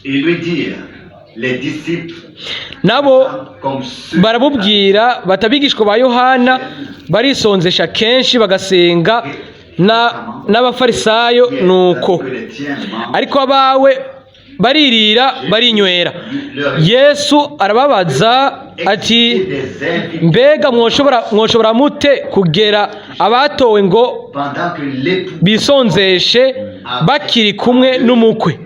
Et lui dire, les disciples Nabo comme ceux baramubwira bati: "Abigishwa ba Yohana barisonzesha kenshi bagasenga, n'abafarisayo nuko, que les tiens mangent. ariko abawe baririra barinywera." Yesu arababaza ati: Des invités "Mbega mwoshobora mute kugera abatowe ngo pendant que l'époux bisonzeshe bakiri kumwe n'umukwe?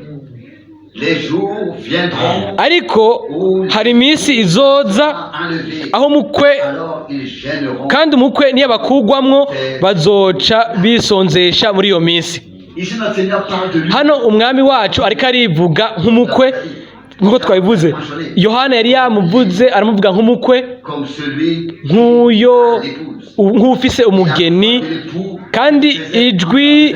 Les jours viendront Ariko hari iminsi izoza enlevés, aho umukwe, alors ils jeûneront. kandi umukwe niyabakugwamwo bazoca bisonzesha muri iyo minsi." Ici, notre Seigneur parle de lui. Hano umwami wacu ariko arivuga nk'umukwe, nk'uko twabivuze. Yohana yari yamuvuze, aramuvuga nk'umukwe, Comme celui nk'uyo l'épouse. nk'ufise umugeni, kandi ijwi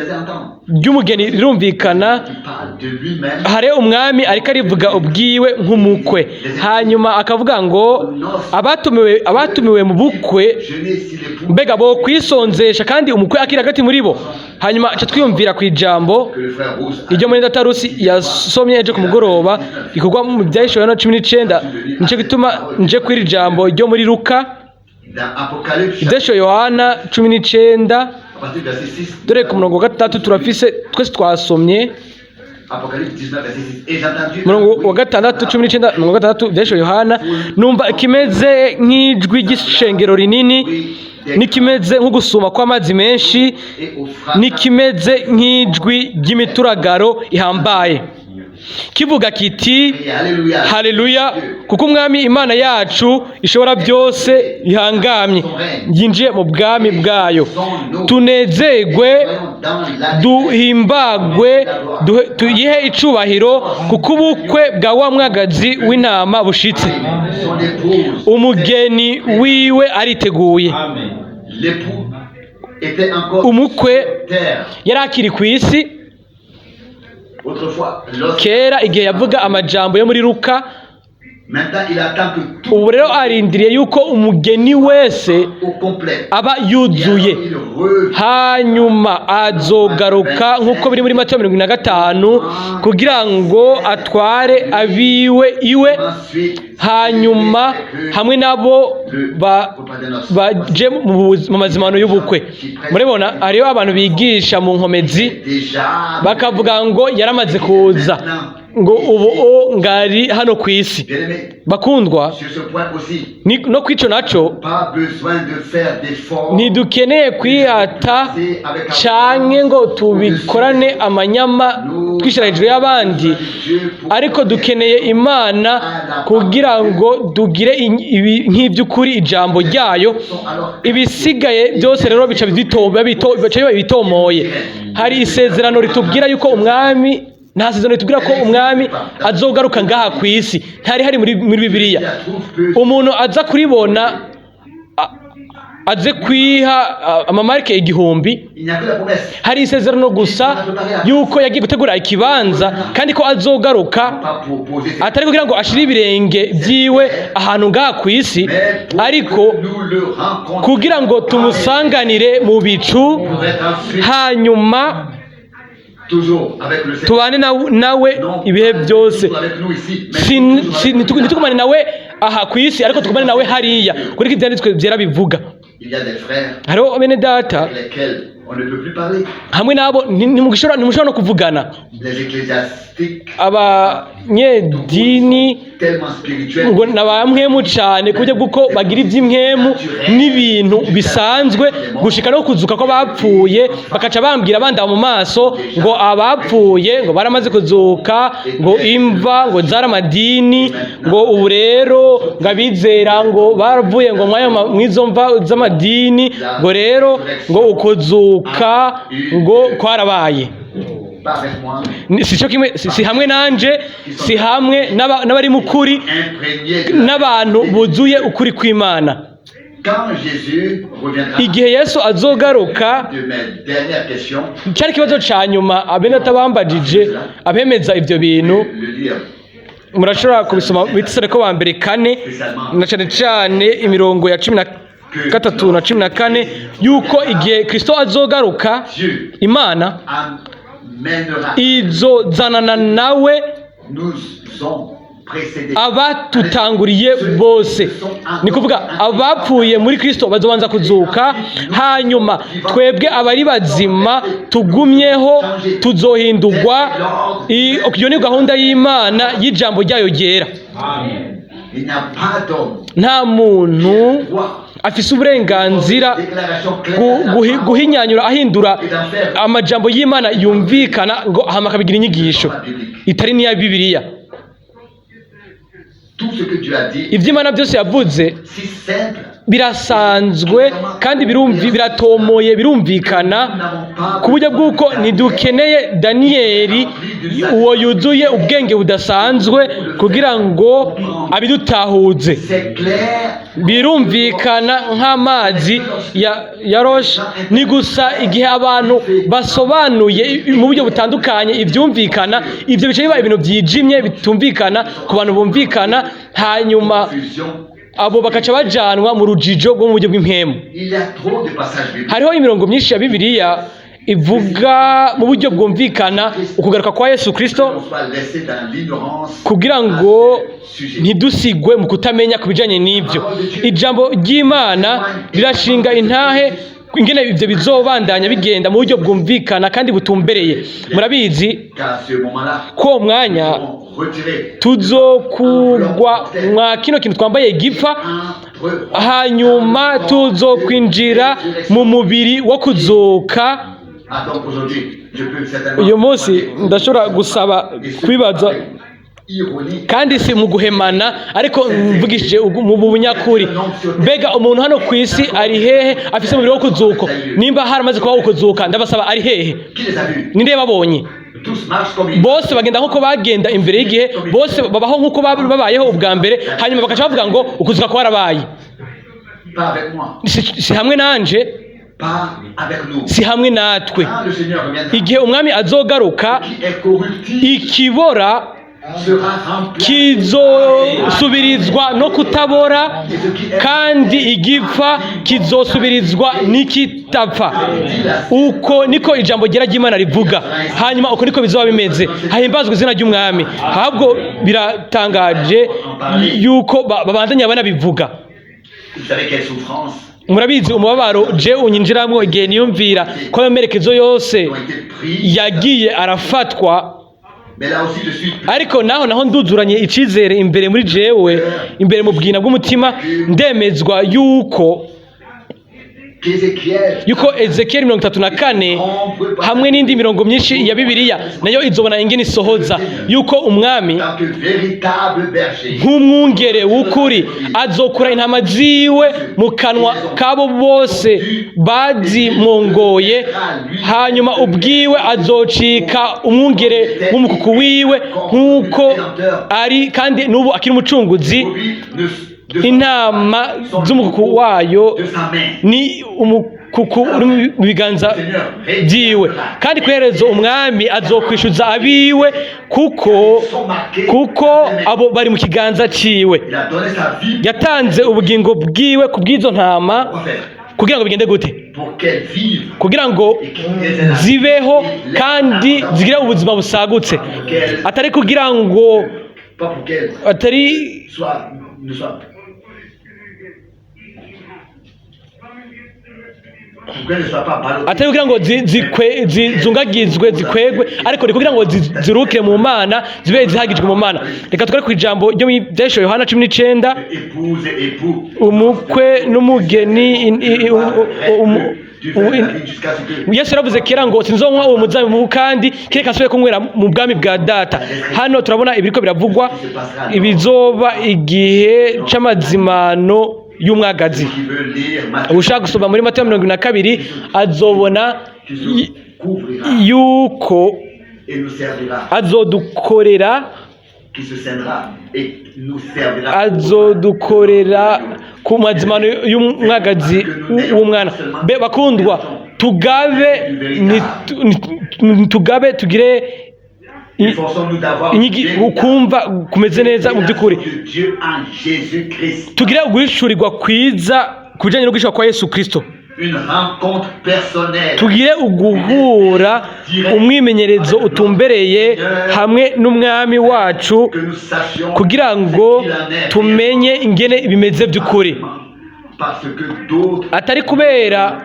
ry'umugeni rirumvikana. Il parle de lui-même. Hari umwami ariko arivuga ubwiwe nk'umukwe, hanyuma akavuga ngo abatumiwe mu bukwe, Jeûner si l'époux mbega bo kwisonzesha kandi umukwe akiri hagati muri bo? Hanyuma aca twiyumvira ku ijambo que le frère Rousse a iryo muri Datarusi yasomye ejo ku mugoroba, rikorwa mu Byahishuwe na 19. Nico gituma nje kw'iri jambo ryo muri Luka, dans Apocalypse Ibyashiwe Yohana 19, à partir du verset 6. dore ku murongo wa 6 turafise, twese twasomye. Apocalypse 19 verset 6. Et j'ai entendu Umurongo wa 6, 19, umurongo wa 6, Ibyashiwe Yohana: "Numva ikimeze nk'ijwi ry'ishengero rinini, n'ikimeze nk'ugusuma kw'amazi menshi, et au fracas n'ikimeze nk'ijwi ry'imituragaro ihambaye, kivuga kiti: Et Alléluia. Haleluya, kuko umwami Imana yacu ishobora byose ihangamye, yinjiye mu bwami bwayo. Tunezerwe, Dans la duhimbagwe, tuyihe icubahiro, kuko ubukwe bwa wa mwagazi w'intama bushitse. Son épouse. Umugeni wiwe ariteguye." L'époux était encore Umukwe sur terre. yari akiri ku isi. Autrefois, lorsque Kera igihe yavuga amajambo yo muri Luka. maintenant il attend que tout Ubu rero arindiriye yuko umugeni wese au complet. aba Et yuzuye, alors, il revient hanyuma azogaruka nk'uko biri muri Matayo 75, kugira ngo atware abiwe iwe, ensuite hanyuma hamwe nabo baje mu mazimano y'ubukwe. Murabona hariho abantu bigisha mu nkomezi déjà bakavuga ngo yaramaze kuza, ngo ubu o ngari hano ku isi. Bien-aimé, Bakundwa, sur ce point aussi, no kwico naco, pas besoin de faire d'efforts. ntidukeneye kwihata canke ngo tubikorane amanyama twishyira hejuru y'abandi, ariko dukeneye Imana kugira ngo tugire nk'iby'ukuri ijambo ryayo. Ibisigaye byose rero bica biba ibitomoye. Hari isezerano ritubwira yuko umwami, nta sezerano ritubwira ko umwami azogaruka ngaha ku isi, ntari hari muri Bibiliya. Umuntu aza kuribona aze kwiha amamarike 1000. Il n'y a que la promesse. Hari isezerano gusa yuko yagiye gutegura ikibanza kandi ko azogaruka, Pas pour poser ses atari kugira ngo ashire ibirenge byiwe ahantu ngaha ku isi, mais pour ariko que nous le rencontrions kugira ngo tumusanganire mu bicu, pour être ensuite hanyuma toujours avec le Seigneur. tubane nawe Non, ibihe pas byose. toujours avec nous ici, mais toujours avec nous là. Ntitugumane nawe aha ku isi, ariko tugumane nawe hariya, kuri ko ibyanditswe byera bivuga. Il y a des frères Hariho bene data avec lesquels On ne peut plus parler. Hamwe nabo ntimushobora no kuvugana. Les ecclésiastiques, Abanyedini tellement spirituels, ngo na ba mpwemu cane, ku buryo bw'uko bagira ivy'impwemu n'ibintu bisanzwe, gushika no kuzuka ko bapfuye, bakaca bambwira bandaba mu maso ngo abapfuye ngo baramaze kuzuka, ngo imva ngo zari amadini, ngo ubu rero ngo abizera ngo baravuye ngo mwayo mwizo mva z'amadini, ngo rero ngo ukuzuka ngo kwarabaye. Pas avec moi, Si cyo kimwe, si hamwe nanje, si hamwe n'abari mu kuri, imprégné de n'abantu buzuye ukuri kw'Imana. Quand Jésus reviendra, Igihe Yesu azogaruka, de mes dernières questions, cyari ikibazo ca nyuma abenata bambajije abemeza ivyo bintu. le lire Murashobora kubisoma mu Bitesalonike wa mbere 4, na cane cane imirongo ya 13 na 14, yuko igihe Kristo azogaruka, Dieu Imana amènera izozanana nawe nous ont précédés. Abatutanguriye bose, ni kuvuga abapfuye muri Kristo bazobanza kuzuka, hanyuma twebwe abari bazima tugumyeho tuzohindurwa. Iyo ni gahunda y'Imana y'ijambo ryayo ryera. Il n'y a pas d'homme Nta muntu droit afise uburenganzira déclaration claire guhinyanyura ahindura amajambo y'Imana yumvikana, ngo hama akabigira inyigisho itari n'iya Bibiliya. Tout ce que Dieu a dit, Ivy'Imana byose yavuze si simple, birasanzwe kandi biratomoye, birumvikana, nous n'avons pas ku buryo bw'uko ntidukeneye Daniyeli uwo yuzuye ubwenge budasanzwe kugira ngo abidutahuze. C'est clair. Birumvikana nk'amazi ya roche. Ni gusa igihe abantu basobanuye mu buryo butandukanye ibyumvikana, ibyo bice biba ibintu byijimye bitumvikana ku bantu bumvikana, hanyuma Confusion. abo bakaca bajanwa mu rujijo rwo mu buryo bw'impemu. Il y a trop de passages bibliques. Hariho imirongo myinshi ya Bibiliya ivuga mu buryo bwumvikana ukugaruka kwa Yesu Kristo, Que l'on soit laissé dans l'ignorance kugira ngo à ce sujet. ntidusigwe mu kutamenya ku bijanye n'ibyo. Ijambo ry'Imana rirashinga intahe ingene ivyo bizobandanya bigenda mu buryo bwumvikana kandi butumbereye. Murabizi Qu'à ce moment-là, ko uwo mwanya nous serons retirés tuzokugwa mwa kino kintu twambaye gipfa, entre hanyuma tuzokwinjira mu mubiri wo kuzuka. Ah, donc aujourd'hui, je peux certainement Uyu munsi ndashobora gusaba Et ce, kwibaza, avec ironie, kandi si mu guhemana, ariko mvugishije mu bunyakuri, mbega umuntu hano ku isi ari hehe afise umubiri wo kuzuka? Nimba haramaze kubaho ukuzuka, ndabasaba, ari hehe? Qui les a vus? Ninde babonye? Tous marchent comme ils Bose bagenda nk'uko bagenda imbere y'igihe, bose babaho nk'uko babayeho ubwa mbere, hanyuma bakaca bavuga ngo ukuzuka kwarabaye. Pas avec moi, Si hamwe nanje, pas avec nous. si hamwe natwe. Quand le Seigneur reviendra, Igihe umwami azogaruka, qui est corruptible ikibora sera remplacé kizosubirizwa no kutabora, et ce qui est kandi igipfa kizosubirizwa n'ikitapfa. Uko niko ijambo ryera ry'Imana rivuga, hanyuma uko niko bizoba bimeze. Hahimbazwa izina ry'umwami. Ahubwo biratangaje yuko babandanya banabivuga. Vous savez quelle souffrance Murabizi umubabaro je unyinjiramwo igihe niyumvira ko ayo merekezo yose ont été prises. yagiye arafatwa. Mais là aussi, je suis Ariko naho nduzuranye icizere imbere muri jewe, imbere mu bwina bw'umutima, ndemezwa yuko qu'Ézéchiel yuko Ezekiel 34 hamwe n'indi mirongo myinshi ya Bibiliya nayo izobona ingene isohoza, yuko umwami tant que véritable berger nk'umwungere w'ukuri azokura intama ziwe mu kanwa kabo bose bazimongoye, hanyuma ubwiwe azocika umwungere w'umukuku wiwe, nk'uko ari kandi n'ubu akiri umucunguzi. Brebis ne, de, Intama z'umukuku wayo de sa main. ni umukuku uri mu biganza byiwe, kandi ku iherezo umwami azokwishyuza abiwe, kuko abo bari mu kiganza ciwe. Il a donné sa vie Yatanze ubugingo bwiwe ku bw'izo ntama. pour faire, Kugira ngo bigende gute? pour qu'elles vivent Kugira ngo et qu'elles aient la zibeho kandi zigire ubuzima busagutse, atari kugira ngo pas pour qu'elles atari soient, ne soient Pour qu'elles ne soient pas ballottées. Atari kugira ngo zungagizwe, zikwegwe, ariko ni kugira ngo zirukire mu Mana, zibe zihagijwe mu Mana. Reka twere ku ijambo ryo mu Ivyahishuriwe Yohana 19. Épouse et époux. Umukwe n'umugeni. Jusqu'à ce que Yesu yaravuze kera ngo: "Sinzonywa uwo muzabibu kandi kereka asubiye kunywera mu bwami bwa Data." Hano turabona ibiriko biravugwa, ibizoba igihe c'amazimano y'umwagazi. Qui veut lire Matthieu Ushaka gusoma muri Matayo 22 azobona qui se couvrira yuko et nous servira, azodukorera, qui se scindra et nous servira. Azodukorera ku mazimano y'umwagazi w'umwana. Be bakundwa, tugabe, tugabe, tugire Efforçons-nous d'avoir ukumva kumeze neza mu by'ukuri. de Dieu en Jésus-Christ. Tugire uguhishurirwa kwiza ku bijyanye no guhishura kwa Yesu Kristo. Une rencontre personnelle. Tugire uguhura, umwimenyerezo utumbereye hamwe n'Umwami wacu, Que nous sachions kugira ngo ce qu'il en est tumenye ingene bimeze by'ukuri, parce que d'autres atari kubera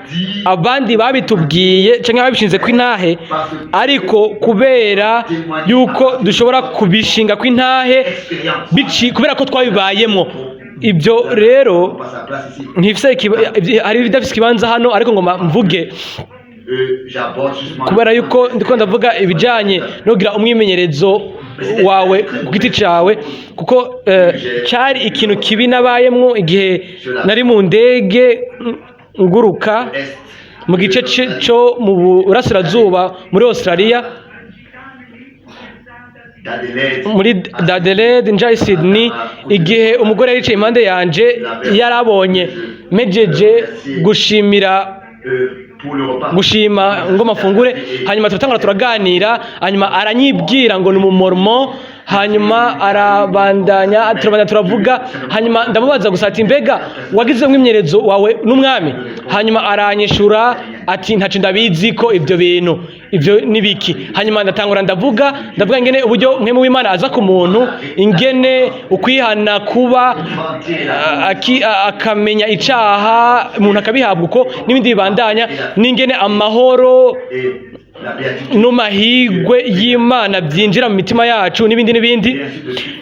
abandi babitubwiye cyangwa babishinze kw'intahe, ariko kubera yuko dushobora kubishinga kw'intahe expérience kubera ko twabibayemo. Ibyo rero pas sa place ici. ntifise hari ibidafise ikibanza hano, ariko ngo mvuge J'aborde justement kubera yuko ndiko ndavuga ibijanye no kugira umwimenyerezo wawe ku giti cawe, kuko cari ikintu kibi nabayemwo igihe nari mu ndege nguruka Est mu gice co mu burasirazuba muri Australia, d'Adelaide. Muri Adelaide nja i Sydney, igihe umugore yicaye impande yanje yarabonye mejeje gushimira Pour le repas. gushima ngo mafungure, hanyuma turatangura turaganira, hanyuma aranyibwira ngo ni umumormo, hanyuma arabandanya, turabandanya turavuga, hanyuma ndamubaza gusa ati: "Mbega wagize umwimenyerezo wawe n'Umwami?" Hanyuma aranyishura ati: "Ntacyo ndabizi ko ibyo bintu ibyo nibiki." Hanyuma ndatangura ndavuga ingene uburyo Mpwemu w'Imana aza ku muntu, ingene ukwihana kuba, akamenya icaha, umuntu akabihabwa uko, n'ibindi bibandanya, n'ingene amahoro Et la béatitude. n'amahirwe y'Imana byinjira mu mitima yacu, n'ibindi n'ibindi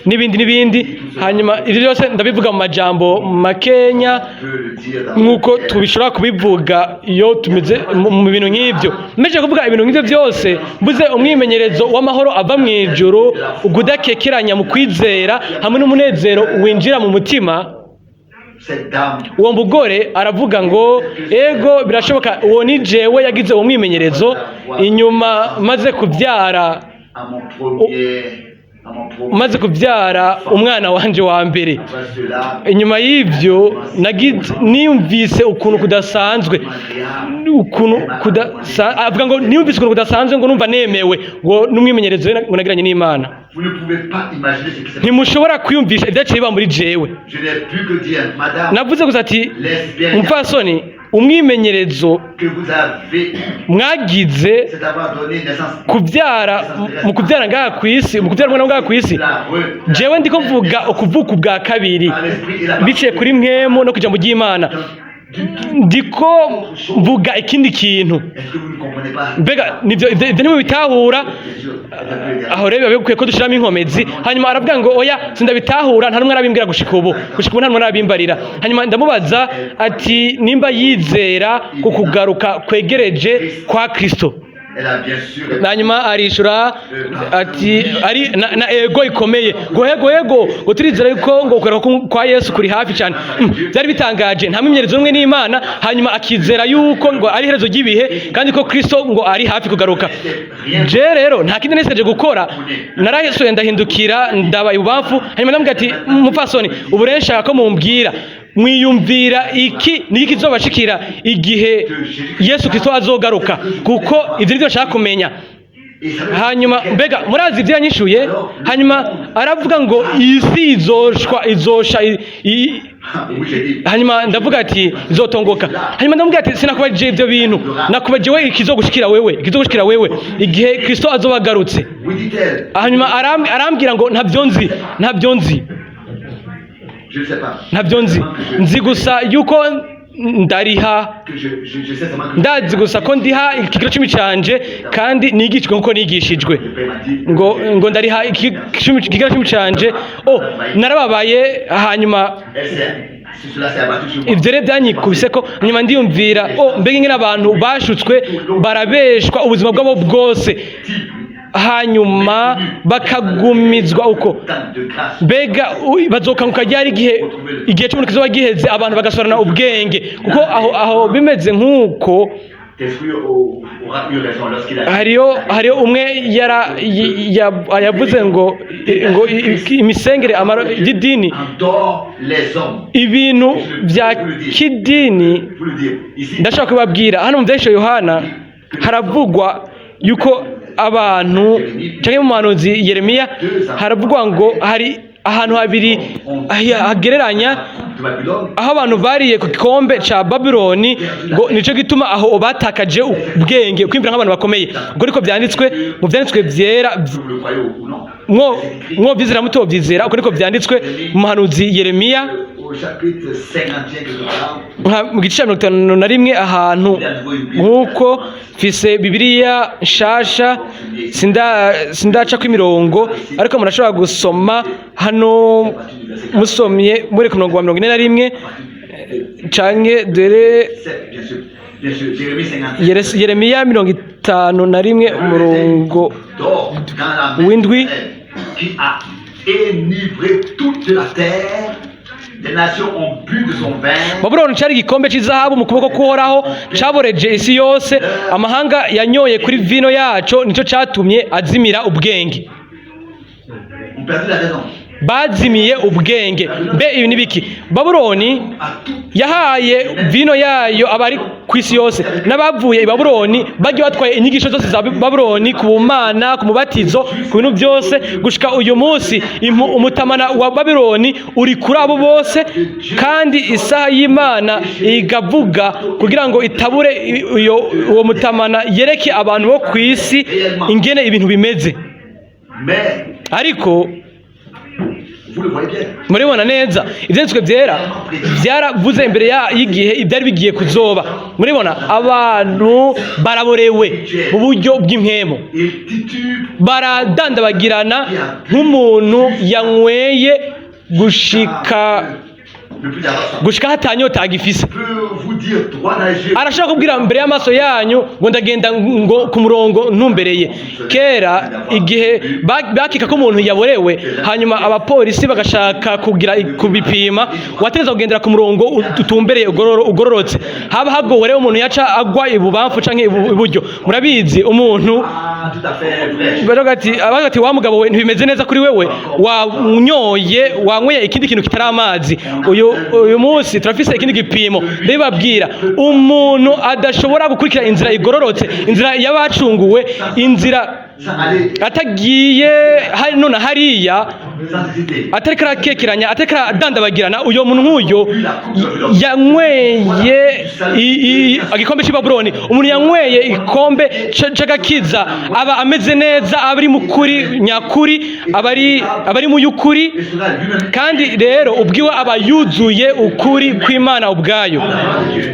n'ibindi n'ibindi. Hanyuma ibyo byose ndabivuga mu majambo makenya peut le dire dans nk'uko tubishobora kubivuga iyo tumeze mu bintu nk'ibyo. Mpejeje kuvuga ibintu nk'ibyo byose, mbuze umwimenyerezo w'amahoro ava mu ijuru, ukudakekeranya mu kwizera hamwe n'umunezero winjira mu mutima, cette dame uwo mugore aravuga ngo: "Ego, birashoboka, uwo ni jewe yagize uwo mwimenyerezo inyuma maze kubyara à mon premier maze kubyara umwana wanje wa mbere. Après cela, Inyuma y'ibyo niyumvise ukuntu kudasanzwe, ukuntu avuga ngo niyumvise ukuntu kudasanzwe, ngo numva nemewe, ngo n'umwimenyerezo we ngo nagiranye n'Imana." Vous ne pouvez pas imaginer ce qui s'est passé. Ntimushobora kwiyumvisha ibyaciye biba muri jewe. Je n'ai pu que dire, madame, Navuze gusa ati: l'expérience "Mupfasoni, umwimenyerezo que vous avez eue, mwagize c'est d'avoir donné naissance kubyara, mu kubyara ngaha ku isi, mu kubyara umwana ngaha ku isi. la Jewe ndiko mvuga ukuvuka ubwa kabiri par l'esprit et la biciye kuri Mpwemu no kuja mu ry'Imana. Du tout. Ndiko mvuga ikindi kintu." Est-ce que vous ne comprenez pas? Mbega nivyo ivyo ntimubitahura? Bien sûr, c'est un peu Aho rero biba bikwiye ko dushiramo inkomezi. Hanyuma aravuga ngo: "Oya, sindabitahura, nta n'umwe arabimbwira gushika ubu, gushika ubu nta n'umwe arabimbarira." Hanyuma ndamubaza ati nimba yizera ku kugaruka kwegereje kwa Kristo. Elle a bien sûr Hanyuma arishura ati ari na ego ikomeye, ngo ego, ego, ngo turizera yuko ngo kugaruka kwa Yesu kuri hafi cyane. Byari bitangaje, nta mwimenyerezo umwe n'Imana, hanyuma akizera yuko ngo ari iherezo ry'ibihe kandi ko Kristo ngo ari hafi kugaruka. Je rero nta kindi nesigaje gukora, narahisuye, ndahindukira, ndaba ibubamfu, hanyuma ndamubwira ati: "Mupfasoni, ubu rero nshaka ko mumbwira, mwiyumvira iki? Niki kizobashikira igihe Yesu Kristo azogaruka? Kuko ibyo nivyo nshaka kumenya." Et ça Hanyuma mbega murazi ibyo yanyishuye? Hanyuma aravuga ngo iyi si izoshwa, izosha Oui, j'ai dit. Hanyuma ndavuga ati izotongoka. Hanyuma ndamubwira ati: "Sinakubajije ibyo bintu, nakubajije we ikizogushikira wewe, ikizogushikira wewe igihe Kristo azoba agarutse." Oui, dit-elle. Hanyuma arambwira ngo: "Ntabyo nzi, ntabyo nzi." Je ne sais pas. "Ntabyo nzi, nzi gusa yuko Ndariha. Que je sais seulement que Ndazi gusa ko ndiha ikigero cumi canje kandi nigishijwe nkuko nigishijwe. Le père m'a dit Ngo ndariha ikigero cumi canje. Oh, narababaye. Hanyuma Elle s'est, si cela s'est abattu sur moi. Ivyo rero byanyikubise ko nyuma ndiyumvira: oh, mbega ingene abantu bashutswe, barabeshwa ubuzima bwabo bwose, hanyuma bakagumizwa uko. Tant de grâce. Mbega bazokanguka ryari, igihe cy'umuntu kizoba giheze, abantu bagasorana ubwenge? Kuko aho bimeze nk'uko Tes fruits aura eu raison lorsqu'il a dit hariyo umwe yara yavuze ngo imisengere y'idini, endort les hommes. ibintu bya kidini. Vous le dire. Ici, Ndashaka kubabwira hano mu Byahishuwe Yohana haravugwa yuko abantu, cyangwa mu muhanuzi Yeremiya haravugwa ngo hari ahantu habiri hagereranya de Babylone, aho abantu bariye ku gikombe ca Babyloni, ngo nico gituma aho batakaje ubwenge, kwimvira nk'abantu bakomeye. Ubwo niko byanditswe mu byanditswe byera. Que vous le croyez ou non. Mwo byizera, mutobyizera, uko niko byanditswe mu muhanuzi Yeremiya. Au chapitre 51 quelque part, Nka mu gice cya 51 ahantu nk'uko. Mfise Bibiliya nshasha, sindaca ko imirongo, ariko murashobora gusoma hano musomye muri ku murongo wa 41 canke dore 7, bien sûr. Bien sûr, Jérémie 51. Yeremiya 51, umurongo Dort, dans la main w'indwi. d'Israël, qui a enivré toute la terre, les nations ont bu de son vin. Babuloni cari igikombe c'izahabu mu kuboko k'Uhoraho, caboreje isi yose, amahanga yanyoye kuri vino yaco, nico catumye azimira ubwenge. Ont perdu la raison. Bazimiye ubwenge. Mbe ibi ni biki? Babuloni À tout yahaye vino yayo abari ku isi yose, n'abavuye i Babuloni bagiye batwaye inyigisho zose za Babuloni ku bumana, ku mubatizo, ku bintu byose. Gushika uyu munsi umutamana wa Babuloni uri kuri abo bose, kandi isaha y'Imana igavuga kugira ngo itabure uwo mutamana, yereke abantu bo ku isi ingene ibintu bimeze. Mais Ariko vous le voyez bien. muribona neza, Ibyanditswe byera byaravuze imbere y'igihe ibyari bigiye kuzoba. Muribona, abantu baraborewe mu buryo bw'impwemu. Il titube Baradandabagirana nk'umuntu yanyweye gushika ne plus avoir soif. gushika hatanyota agifise. Peut vous dire droit dans les yeux. Arashobora kubwira mbere y'amaso yanyu ngo ndagenda ngo ku murongo ntumbereye. Kera igihe bakeka ko umuntu yaborewe, hanyuma abapolisi bagashaka kugira kubipima, wategereza kugendera ku murongo utumbereye, ugororotse. Haba hagowe rero umuntu yaca agwa ibubamfu canke iburyo. Murabizi, umuntu Ah, tout à fait vrai. Baravuga ati: "Wa mugabo we, ntibimeze neza kuri wewe, wanyoye, wanyweye ikindi kintu kitari amazi." Uyu munsi turafise ikindi gipimo. Ndabibabwira, umuntu adashobora gukurikira inzira igororotse, inzira y'abacunguwe, inzira Sans aller, atagiye none hariya, sans hésiter. atariko arakekeranya, atariko aradandabagirana, uyo muntu nk'uyo yanyweye igikombe cy'i Babuloni. Umuntu yanyweye igikombe c'agakiza aba ameze neza, aba ari mu kuri nyakuri, aba ari mu y'ukuri. Et sera lui-même Kandi rero ubwiwe aba yuzuye ukuri kw'Imana ubwayo,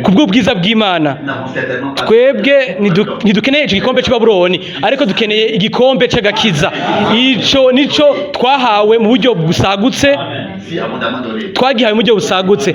kubw'ubwiza bw'Imana. Nous n'avons certainement pas. Twebwe ntidukeneye ico gikombe cy'i Babuloni, ariko dukeneye igikombe c'agakiza. Ico nico twahawe mu buryo busagutse. Si abondamment donné Twagihawe mu buryo busagutse.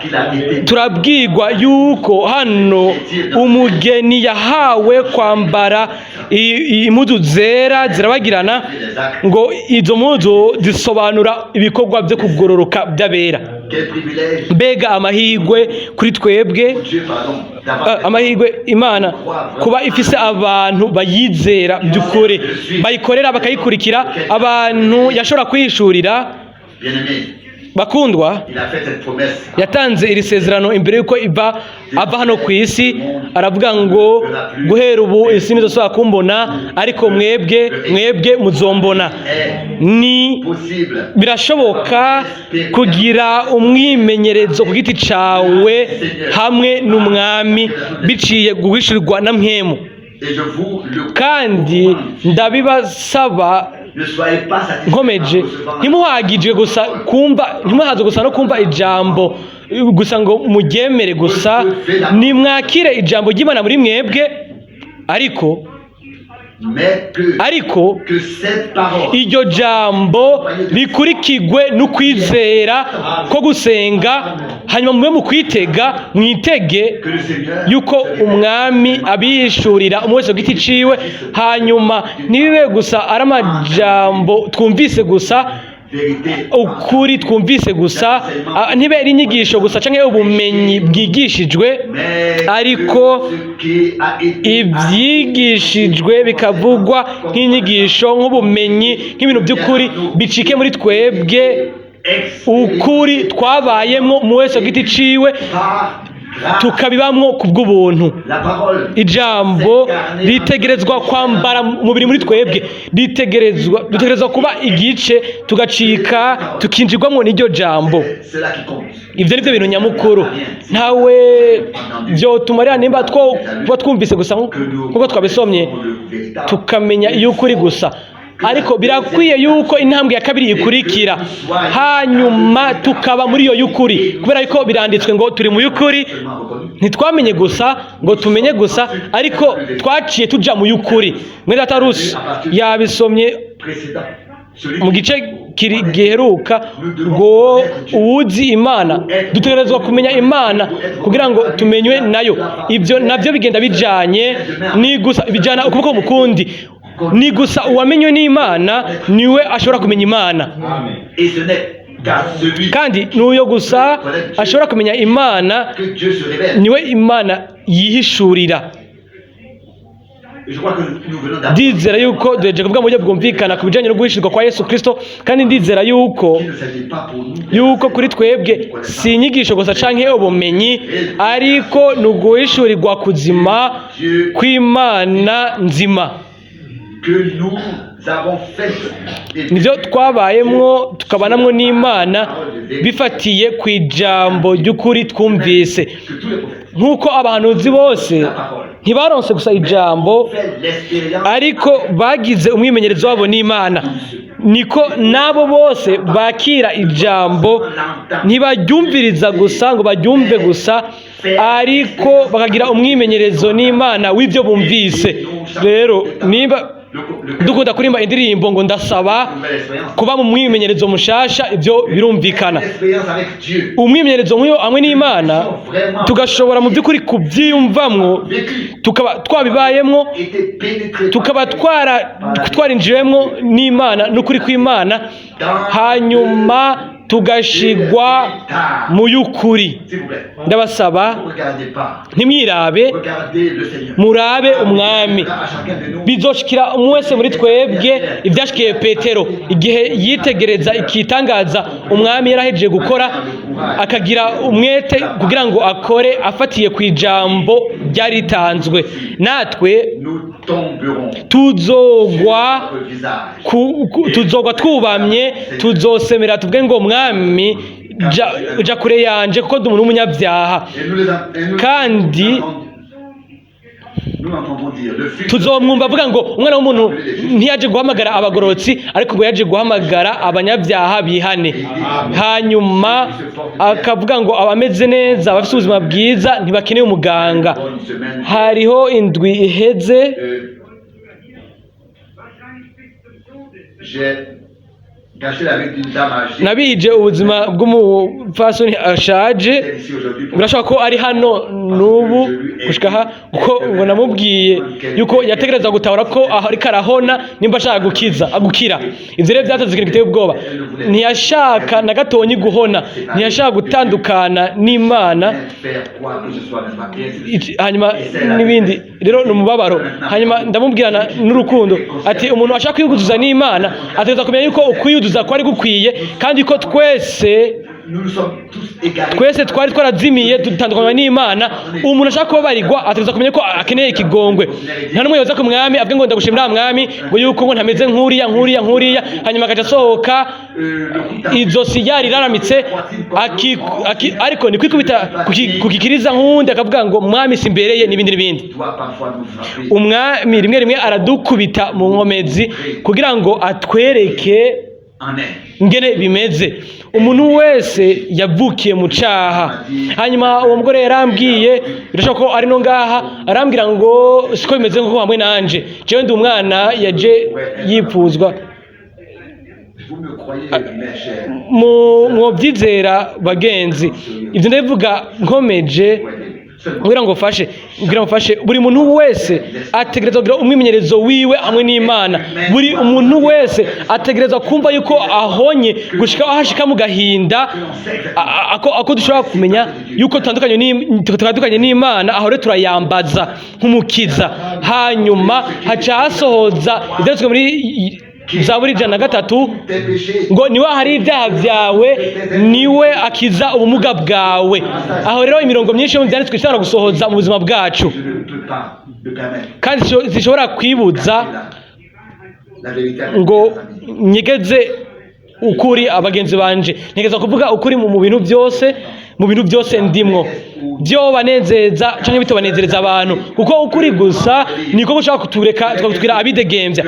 qu'il a été Turabwirwa yuko hano umugeni yahawe kwambara impuzu zera zirabagirana, les actes. ngo izo mpuzu zisobanura ibikorwa byo kugororoka by'abera. Quel privilège, Mbega amahirwe kuri twebwe! Dieu, pardon, d'avoir Amahirwe Imana kuba ifise abantu bayizera by'ukuri, bayikorera, bakayikurikira, abantu yashobora kwihishurira. Bien-aimé, Bakundwa, il a fait cette promesse. yatanze iri sezerano imbere y'uko iva ava hano ku isi, aravuga ngo: "Guhera ubu isi ntizosubira kumbona, ariko mwebwe muzombona." Ni Possible. birashoboka kugira umwimenyerezo ku giti cawe hamwe n'Umwami biciye guhishurirwa na Mpwemu. Et je vous le Kandi ndabibasaba Ne soyez pas satisfaits nkomeje, en recevant ntimuhagije gusa kumva, ntimuhaze gusa no kumva ijambo. gusa ngo muryemere gusa, nimwakire ijambo ry'Imana muri mwebwe, ariko Mais que, ariko que cette parole iryo jambo rikurikirwe n'ukwizera ko gusenga, hanyuma mube mu kwitega, mwitege que le Seigneur yuko umwami abihishurira umwe wese ku giti ciwe. Hanyuma ntibibe gusa ari amajambo twumvise gusa, vérité ukuri twumvise gusa, ntibe ari inyigisho gusa canke ubumenyi bwigishijwe, mais ariko que ce qui a été ibyigishijwe bikavugwa nk'inyigisho, nk'ubumenyi, nk'ibintu by'ukuri, bicike muri twebwe ukuri twabayemwo umwe wese ku giti ciwe, par grâce. Tukabibamwo ku bw'ubuntu. La parole Ijambo ritegerezwa kwambara umubiri muri twebwe, ritegerezwa, dutegerezwa kuba igice, tugacika, tukinjirwamwo n'iryo jambo. C'est cela qui compte. Ibyo nibyo bintu nyamukuru. Ntawe byotumarira nimba two kuba twumvise gusa nk'uko twabisomye, tukamenya iy'ukuri gusa, ariko birakwiye yuko intambwe ya kabiri ikurikira, hanyuma tukaba muri iyo y'ukuri, kubera yuko biranditswe ngo turi mu y'ukuri. Ntitwamenye gusa ngo tumenye gusa, ariko twaciye tuja mu y'ukuri. Mwene data Rusi yabisomye Précédent. Celui mu gice kiri giheruka ngo uwuzi Imana, dutegerezwa kumenya Imana kugira ngo tumenywe nayo. Ibyo nabyo bigenda bijanye, ni gusa bijana ukuboko mu kundi. Ni gusa uwamenywe n'Imana niwe ashobora kumenya Imana. Et ce n'est qu'à celui Kandi n'uyo gusa ashobora kumenya Imana que Dieu se révèle. niwe Imana yihishurira. Et je crois que nous venons d'apprendre Ndizera yuko duhejeje kuvuga mu buryo bwumvikana ku bijyanye no guhishurwa kwa Yesu Kristo, kandi ndizera yuko qu'il ne s'agit pas pour nous yuko kuri twebwe si inyigisho gusa canke ubumenyi, ariko ni uguhishurirwa kuzima kw'Imana nzima. Que nous avons fait et Nivyo twabayemwo, tukabanamwo n'Imana bifatiye ku ijambo ry'ukuri twumvise. Que tous les prophètes, Nk'uko abahanuzi bose ntibaronse gusa ijambo, fait l'expérience ariko bagize umwimenyerezo wabo n'Imana, niko n'abo bose bakira ijambo ntibaryumviriza gusa ngo baryumve gusa, ariko bakagira umwimenyerezo n'Imana w'ibyo bumvise. Rero niba dukunda kuririmba indirimbo ngo ndasaba nouvelle expérience. kuba mu mwimenyerezo mushasha, ibyo birumvikana. L'expérience avec Dieu. Umwimenyerezo nk'uyo hamwe n'Imana, tugashobora mu by'ukuri kubyiyumvamwo, Vécu, tukaba twabibayemwo, été pénétré tukaba twarinjiwemwo n'Imana n'ukuri kw'Imana, hanyuma tugashigwa mu y'ukuri. S'il vous plaît. Ndabasaba, Ne regardez pas. ntimwirabe, Regardez le Seigneur. murabe umwami. À chacun de nous. Bizoshikira umwe wese muri twebwe ibyashikiye Petero igihe yitegereza ikitangaza umwami yarahejeje gukora, akagira umwete kugira ngo akore afatiye ku ijambo ryari ritanzwe. Natwe Nous tomberons tuzogwa sur notre visage. Tuzogwa twubamye, tuzosemera tuvuge ngo: "Mwami, ja kure yanje, kuko ndi umuntu w'umunyabyaha." Et nous les et nous, Kandi nous l'entendons dire. Le fils tuzomwumva avuga ngo umwana w'umuntu ntiyaje guhamagara abagororotsi, ariko ngo yaje guhamagara abanyabyaha bihane. Hanyuma akavuga ngo abameze neza, abafite ubuzima bwiza, ntibakeneye umuganga. Bonne semaine. Hariho indwi iheze, J'ai gâché la vie d'une dame âgée. Nabije ubuzima bw'umupfasoni ashaje. Elle est ici aujourd'hui pour Birashoboka ko ari hano n'ubu gushika aha, kuko ngo namubwiye yuko yategereza gutahura ko aho ariko arahona nimba ashaka gukiza gukira. Ivyo rero vyatanze ikintu giteye ubwoba. Ntiyashaka na gatonyi guhona, ntiyashaka gutandukana n'Imana. Faire quoi que ce soit, n'est-ce pas? Et ainsi de suite. Hanyuma n'ibindi. Rero ni umubabaro. Hanyuma ndamubwirana n'urukundo ati umuntu ashaka kwiyuzuza n'Imana ategereza kumenya yuko ukwiyuzuza kwari gukwiye, kandi ko twese Nous nous sommes tous égarés. twese twari twarazimiye, dutandukanywa n'Imana. Umuntu ashaka kubabarirwa ategereza kumenya ko akeneye ikigongwe. Nta n'umwe yoza ku mwami avuge ngo ndagushimira mwami, ngo yuko ngo ntameze nk'uriya, nk'uriya, nk'uriya, hanyuma agaca asohoka Le coup izosi yariramitse, ariko ni kwikubita ku gikiriza nk'uwundi, akavuga ngo mwami simbereye, n'ibindi n'ibindi. Doit parfois nous frapper. Umwami rimwe rimwe aradukubita mu nkomezi kugira ngo atwereke en est. Ngene bimeze, umuntu wese yavukiye mu caha. Hanyuma uwo mugore yarambwiye, birashoboka ko ari no ngaha, arambwira ngo siko bimeze nkuko hamwe nanje, jewe ndi umwana yaje yipfuzwa. Vous me croyez, mes chers. Mu mwobyizera bagenzi, ibyo ndabivuga nkomeje Seulement. kugira ngo fashe buri muntu wese ategerezwa kugira umwimenyerezo wiwe hamwe n'Imana. Buri umuntu wese ategerezwa kumva yuko ahonye gushika aho ashika mu gahinda ako dushobora kumenya yuko tutandukanye n'Imana. Aho rero turayambaza nk'umukiza, hanyuma haca hasohoza ibyanditswe muri Zaburi 103 Tes péchés. ngo niwe hari ibyaha byawe, niwe akiza ubumuga bwawe. Aho rero imirongo myinshi yo mu byanditswe ishobora gusohoza mu buzima bwacu. Je ne peux pas me permettre. Kandi zishobora kwibuza La vérité avec ngo mes amis. nyegeze ukuri abagenzi banje. Ntegeza kuvuga ukuri mu bintu byose, mu bintu byose ndimwo, byo banezeza canke bitobanezereza abantu, kuko ukuri gusa niko gushobora kutureka tukatwira abidegembya.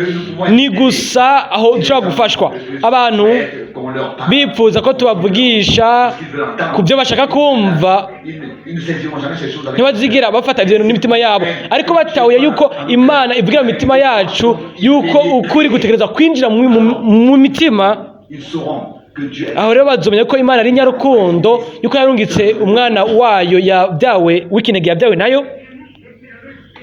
Ni gusa aho dushobora gufashwa. Abantu Qu'on leur parle. bipfuza ko tubavugisha ku byo bashaka kumva. Ils ne saisiront jamais ces choses avec Ntibazigira bafata ibyo bintu n'imitima yabo, ariko batahuye yuko Imana ivugira mu mitima yacu, yuko ukuri gutegereza kwinjira mu mitima. Ils sauront que Dieu est Aho rero bazomenya ko Imana ari nyarukundo, yuko yarungitse umwana wayo yabyawe w'ikinege, yabyawe nayo,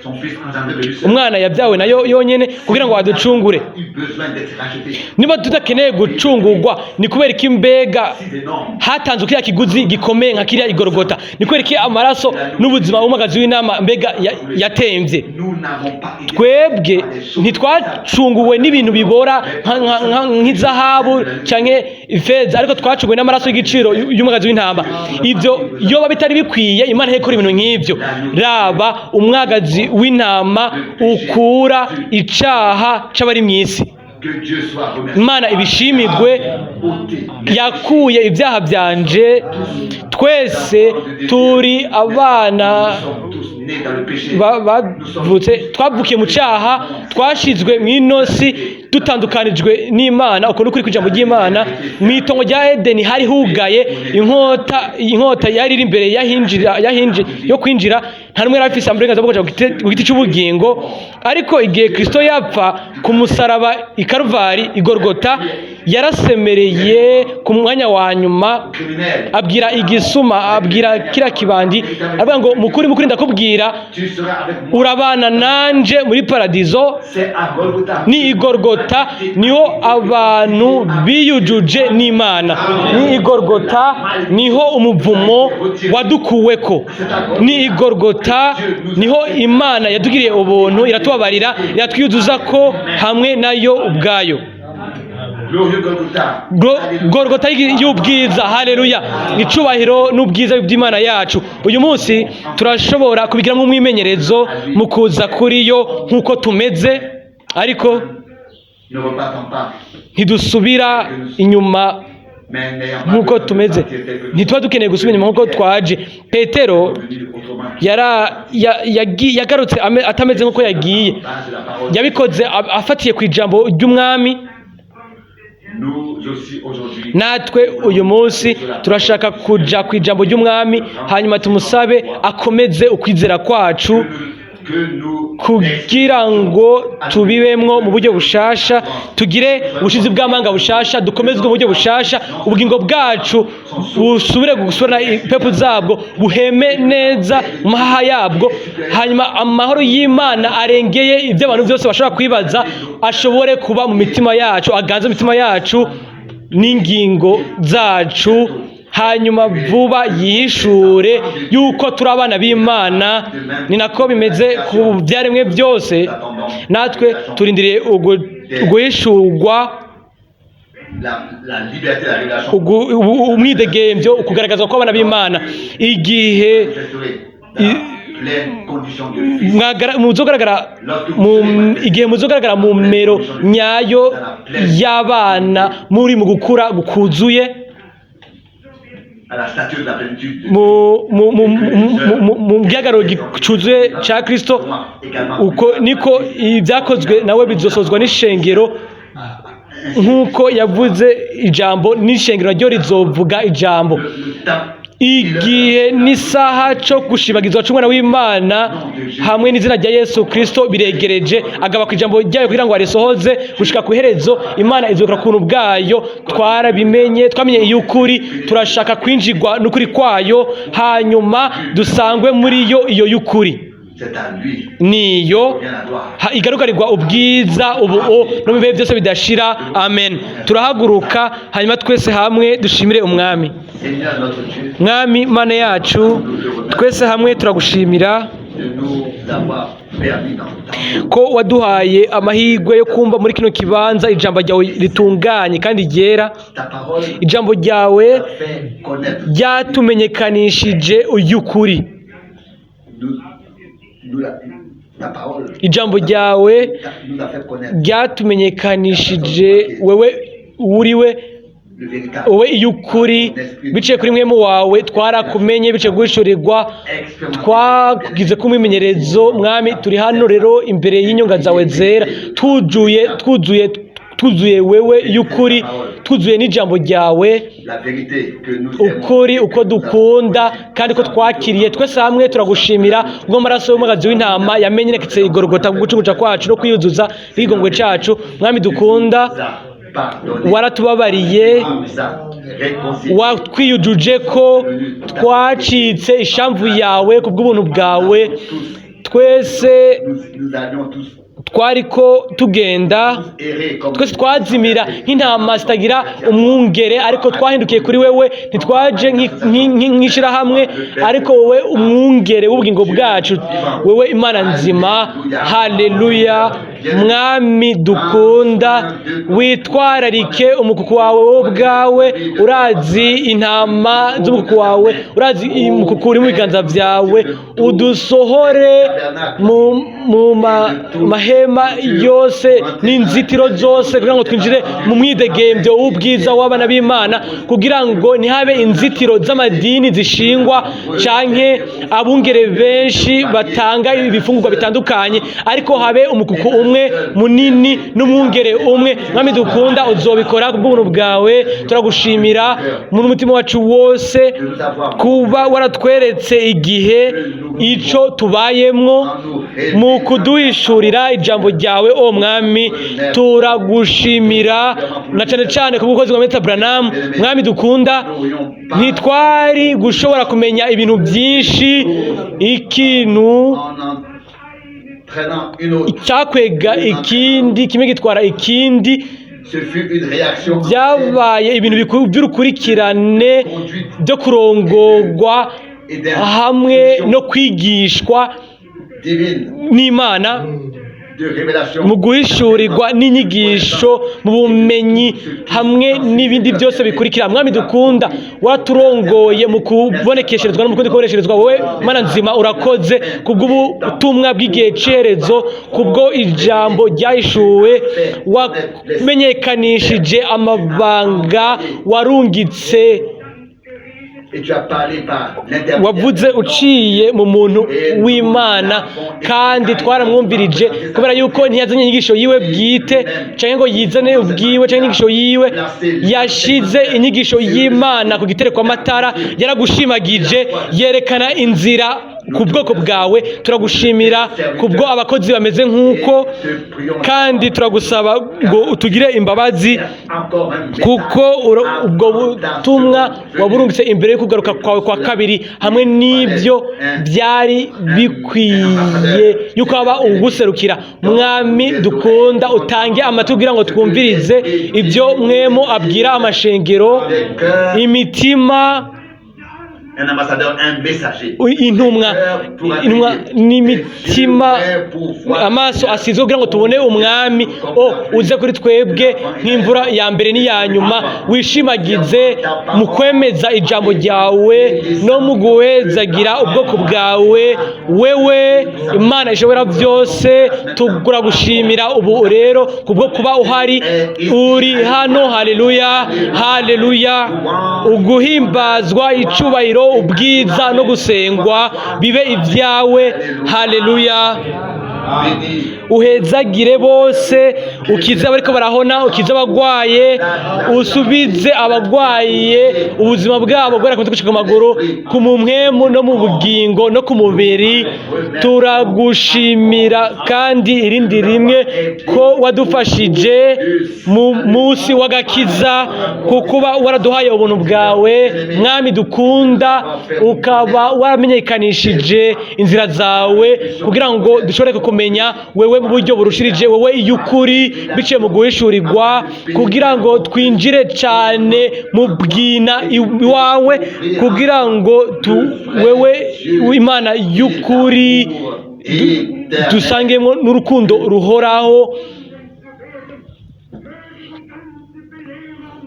son fils engendré de lui seul. umwana yabyawe nayo yonyene, kugira ngo aducungure. Eu besoin d'être racheté. Niba tudakeneye gucungurwa, ni kubera iki mbega Si énorme. hatanzwe kiriya kiguzi gikomeye nka kiriya igorogota? Ni kubera iki amaraso n'ubuzima bw'umwagazi w'intama mbega yatemvye? Nous n'avons pas été Twebwe ntitwacunguwe n'ibintu bibora nk'izahabu canke ifeza, ariko twacunguwe n'amaraso y'igiciro y'umwagazi w'intama. Ivyo yoba bitari bikwiye Imana ikora ibintu nk'ivyo? Raba umwagazi w'intama ukura icaha c'abari mw'isi. Que Dieu soit remercié. Imana ibishimigwe, Ôté. yakuye ibyaha byanje. Twese turi abana Nous sommes tous nés dans le péché. Bavutse, twavukiye mu cyaha, twashizwe mu inosi, dutandukanijwe n'Imana. Uko nukuri kw'ijambo ry'Imana. Mu itongo rya Edeni hari hugaye, inkota yari iri imbere yahinjira yahinji yo kwinjira. Nta n'umwe yari afise uburenganzira bwo kuja ku giti cy'ubugingo. Ariko igihe Kristo yapfa ku musaraba i Karuvari, i Gorgota, yarasemereye ku mwanya wa nyuma, Criminel. abwira igisuma, abwira kiriya kibandi, avuga ngo: "Mukuri mukuri ndakubwira, Tu seras avec moi. urabana nanje muri paradizo." C'est à Golgotha. Ni igorgota niho abantu biyujuje n'Imana. Ni igorgota niho umuvumo wadukuweko. Ni igorgota niho Imana yatugiriye ubuntu, iratubabarira, iratwiyuzuza ko hamwe nayo ubwayo. Glorieux Golgotha. Gorgota y'ubwiza, haleluya! Icubahiro n'ubwiza by'Imana yacu. Uyu munsi turashobora kubigiramo umwimenyerezo mu kuza kuri yo nk'uko tumeze, ariko Ne repartons pas. ntidusubira inyuma Mais n'ayant pas nk'uko besoin de tumeze. partir tel que nous Ntituba dukeneye gusubira inyuma nk'uko twaje. Petero sommes venus autrement. yagarutse atameze nk'uko yagiye. Base de la parole. Yabikoze afatiye ku ijambo ry'Umwami. Nous aussi aujourd'hui. Natwe uyu munsi turashaka kuja ku ijambo ry'Umwami, hanyuma tumusabe akomeze ukwizera kwacu, Que nous kugira ngo tubibemwo mu buryo bushasha, tugire ubushizi bw'amanga bushasha, dukomezwe mu buryo bushasha, ubugingo bwacu busubire gusubirana impepu zabwo, buheme neza mu mahaha yabwo, hanyuma amahoro y'Imana arengeye ibyo abantu byose bashobora kwibaza ashobore kuba mu mitima yacu, aganze mu mitima yacu n'ingingo zacu, hanyuma vuba yihishure yuko turi abana b'Imana. Ni nako bimeze ku byaremwe byose. Natwe turindiriye uguhishurwa, la liberté, la révélation. Umwidegembyo, ukugaragazwa kw'abana b'Imana. Igihe Manifesterait dans la pleine condition de fils. Muzogaragara mu igihe muzogaragara mu mero nyayo y'abana, muri mu gukura gukuzuye, À la stature de la plénitude de mu gihagararo gicuzuye ca Kristo. Uko niko ibyakozwe nawe bizosozwa n'ishengero. Nk'uko yavuze ijambo, n'ishengero naryo rizovuga ijambo. Le temps Igihe n'isaha cyo gushimagizwa c'umwana w'Imana hamwe n'izina rya Yesu Kristo biregereje. Agaba ku ijambo ryayo kugira ngo arisohoze gushika ku iherezo. Imana izokora kuntu bwayo. Twarabimenye, twamenye iy'ukuri, turashaka kwinjirwa n'ukuri kwayo, hanyuma dusangwe muri yo, iyo y'ukuri. C'est à lui Niyo vient la gloire. Igarukarirwa ubwiza ubu o no mu bihe byose bidashira. Amen. Turahaguruka, hanyuma twese hamwe dushimire Umwami. Seigneur notre Dieu, Mwami Mana yacu, twese hamwe turagushimira de nous avoir permis d'entendre ko waduhaye amahirwe yo kumva muri kino kibanza ijambo ryawe ritunganye kandi ryera. Ta parole Ijambo ryawe a fait connaître. ryatumenyekanishije uy'ukuri. Ta parole Ijambo ryawe nous a fait connaître ryatumenyekanishije wewe uriwe, le véritable. wowe iy'ukuri. Biciye kuri mwemu wawe twarakumenye, biciye guhishurirwa twagize ku mwimenyerezo. Mwami, turi hano rero imbere y'inyonga zawe zera, tuzuye, twuzuye, twuzuye wewe y'ukuri, twuzuye n'ijambo ryawe. La vérité que nous aimons. Ukuri uko dukunda kandi ko twakiriye. Twese hamwe turagushimira ubwo amaraso y'umwagazi w'intama yamenyeketse igorogota ku gucunguca kwacu no kwiyuzuza n'igongwe cacu. Mwami dukunda, Nous a pardonné. waratubabariye, Nous a réconciliés. watwiyujuje ko twacitse ishamvu yawe ku bw'ubuntu bwawe. Twese Nous allions tous twariko tugenda, errer comme twese twazimira nk'intama zitagira umwungere, ariko twahindukiye kuri wewe. Ntitwaje nk'ishirahamwe, ariko wowe umwungere w'ubugingo bwacu, wewe Imana nzima. Haleluya! Mwami dukunda, witwararike umukuku wawe wowe ubwawe. Urazi intama z'umukuku wawe, urazi umukuku uri mu biganza byawe. Udusohore mu mahema yose n'inzitiro zose kugira ngo twinjire mu mwidegembyo w'ubwiza w'abana b'Imana, kugira ngo ntihabe inzitiro z'amadini zishingwa canke abungere benshi batanga ibifungurwa bitandukanye, ariko habe umukuku umwe munini n'umwungere umwe. Mwami dukunda, uzobikora ku bw'ubuntu bwawe. Turagushimira mu mutima wacu wose kuba waratweretse igihe ico tubayemwo mu kuduhishurira ijambo ryawe. O Mwami, turagushimira na cane cane ku bw'umukozi wa Meta Branham. Mwami dukunda, ntitwari gushobora kumenya ibintu byinshi, ikintu en entraînant une autre. cyakwega ikindi, kimwe gitwara ikindi. Ce fut une réaction Byabaye ibintu by'urukurikirane byo kurongorwa hamwe no kwigishwa divine n'Imana de révélation. mu guhishurirwa n'inyigisho, mu bumenyi hamwe n'ibindi byose bikurikira. Mwami dukunda, waturongoye mu kubonekesherezwa no mu kundi kubonesherezwa. Wowe Mana nzima, urakoze kubw'ubutumwa bw'igihe cyerezo, kubwo ijambo ryahishuwe. Wamenyekanishije amabanga, warungitse Et tu as parlé par l'intermédiaire. wavuze uciye mu muntu w'Imana, kandi twaramwumvirije, kubera yuko ntiyazanye inyigisho yiwe bwite cyangwa ngo yizane ubwiwe cyangwa inyigisho yiwe. Yashize inyigisho y'Imana ku gitereko amatara, yaragushimagije, yerekana inzira ku bwoko bwawe. Turagushimira kubwo abakozi bameze nk'uko, kandi turagusaba ngo utugire imbabazi, Encore un message. kuko ubwo butumwa waburungitse imbere yo kugaruka kwawe kwa kabiri. Hamwe n'ibyo byari bikwiye yuko haba uguserukira. Mwami dukunda, utange amatwi kugira ngo twumvirize ibyo mwemo abwira amashengero, imitima. Un ambassadeur, un messager. Intumwa, intumwa n'imitima, amaso asizwe kugira ngo tubone Umwami. O uze kuri twebwe nk'imvura ya mbere n'iya nyuma, wishimagize mu kwemeza ijambo ryawe no mu guhezagira ubwoko bwawe. Wewe Imana ishobora byose, turagushimira ubu rero kubwo kuba uhari, uri hano. Haleluya, haleluya! Uguhimbazwa, icubahiro, ubwiza no gusengwa bibe ibyawe. Haleluya! Bénis Uhezagire bose, ukize abariko barahona, ukize abagwaye, usubize abagwaye ubuzima bwabo guhera ku mutwe gushika ku maguru, ku mpwemu no mu bugingo no ku mubiri. Turagushimira kandi irindi rimwe ko wadufashije mu munsi w'agakiza, kukuba waraduhaye ubuntu bwawe, Mwami dukunda, ukaba waramenyekanishije inzira zawe kugira ngo dushobore kukumenya wewe mu buryo burushirije, wewe iy'ukuri, biciye mu guhishurirwa, kugira ngo twinjire cyane mu bwina iwawe, kugira ngo wewe Imana y'ukuri dusangemo n'urukundo ruhoraho,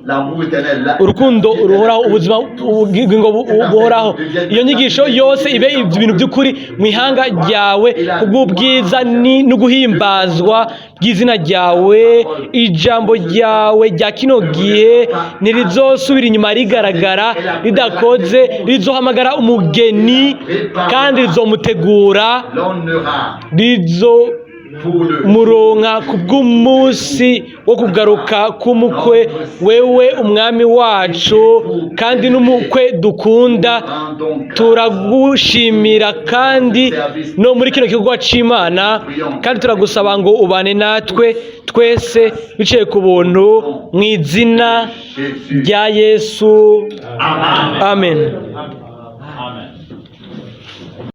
L'amour éternel, urukundo ruhoraho, ubuzima, ubugingo buhoraho. Iyo nyigisho yose ibe ibintu by'ukuri mu ihanga ryawe, kubw'ubwiza no guhimbazwa bw'izina ryawe. Ijambo ryawe rya kino gihe ntirizosubira inyuma rigaragara ridakoze, rizohamagara umugeni kandi rizomutegura, l'on aura rizo pour le muronka kubw'umunsi wo kugaruka k'umukwe, wewe umwami wacu kandi n'umukwe dukunda. Rendons grâce. Turagushimira kandi no muri kino gikorwa c'Imana, kandi turagusaba ngo ubane natwe twese biciye ku buntu mu izina Jésus. rya Yesu. Amen. Amen.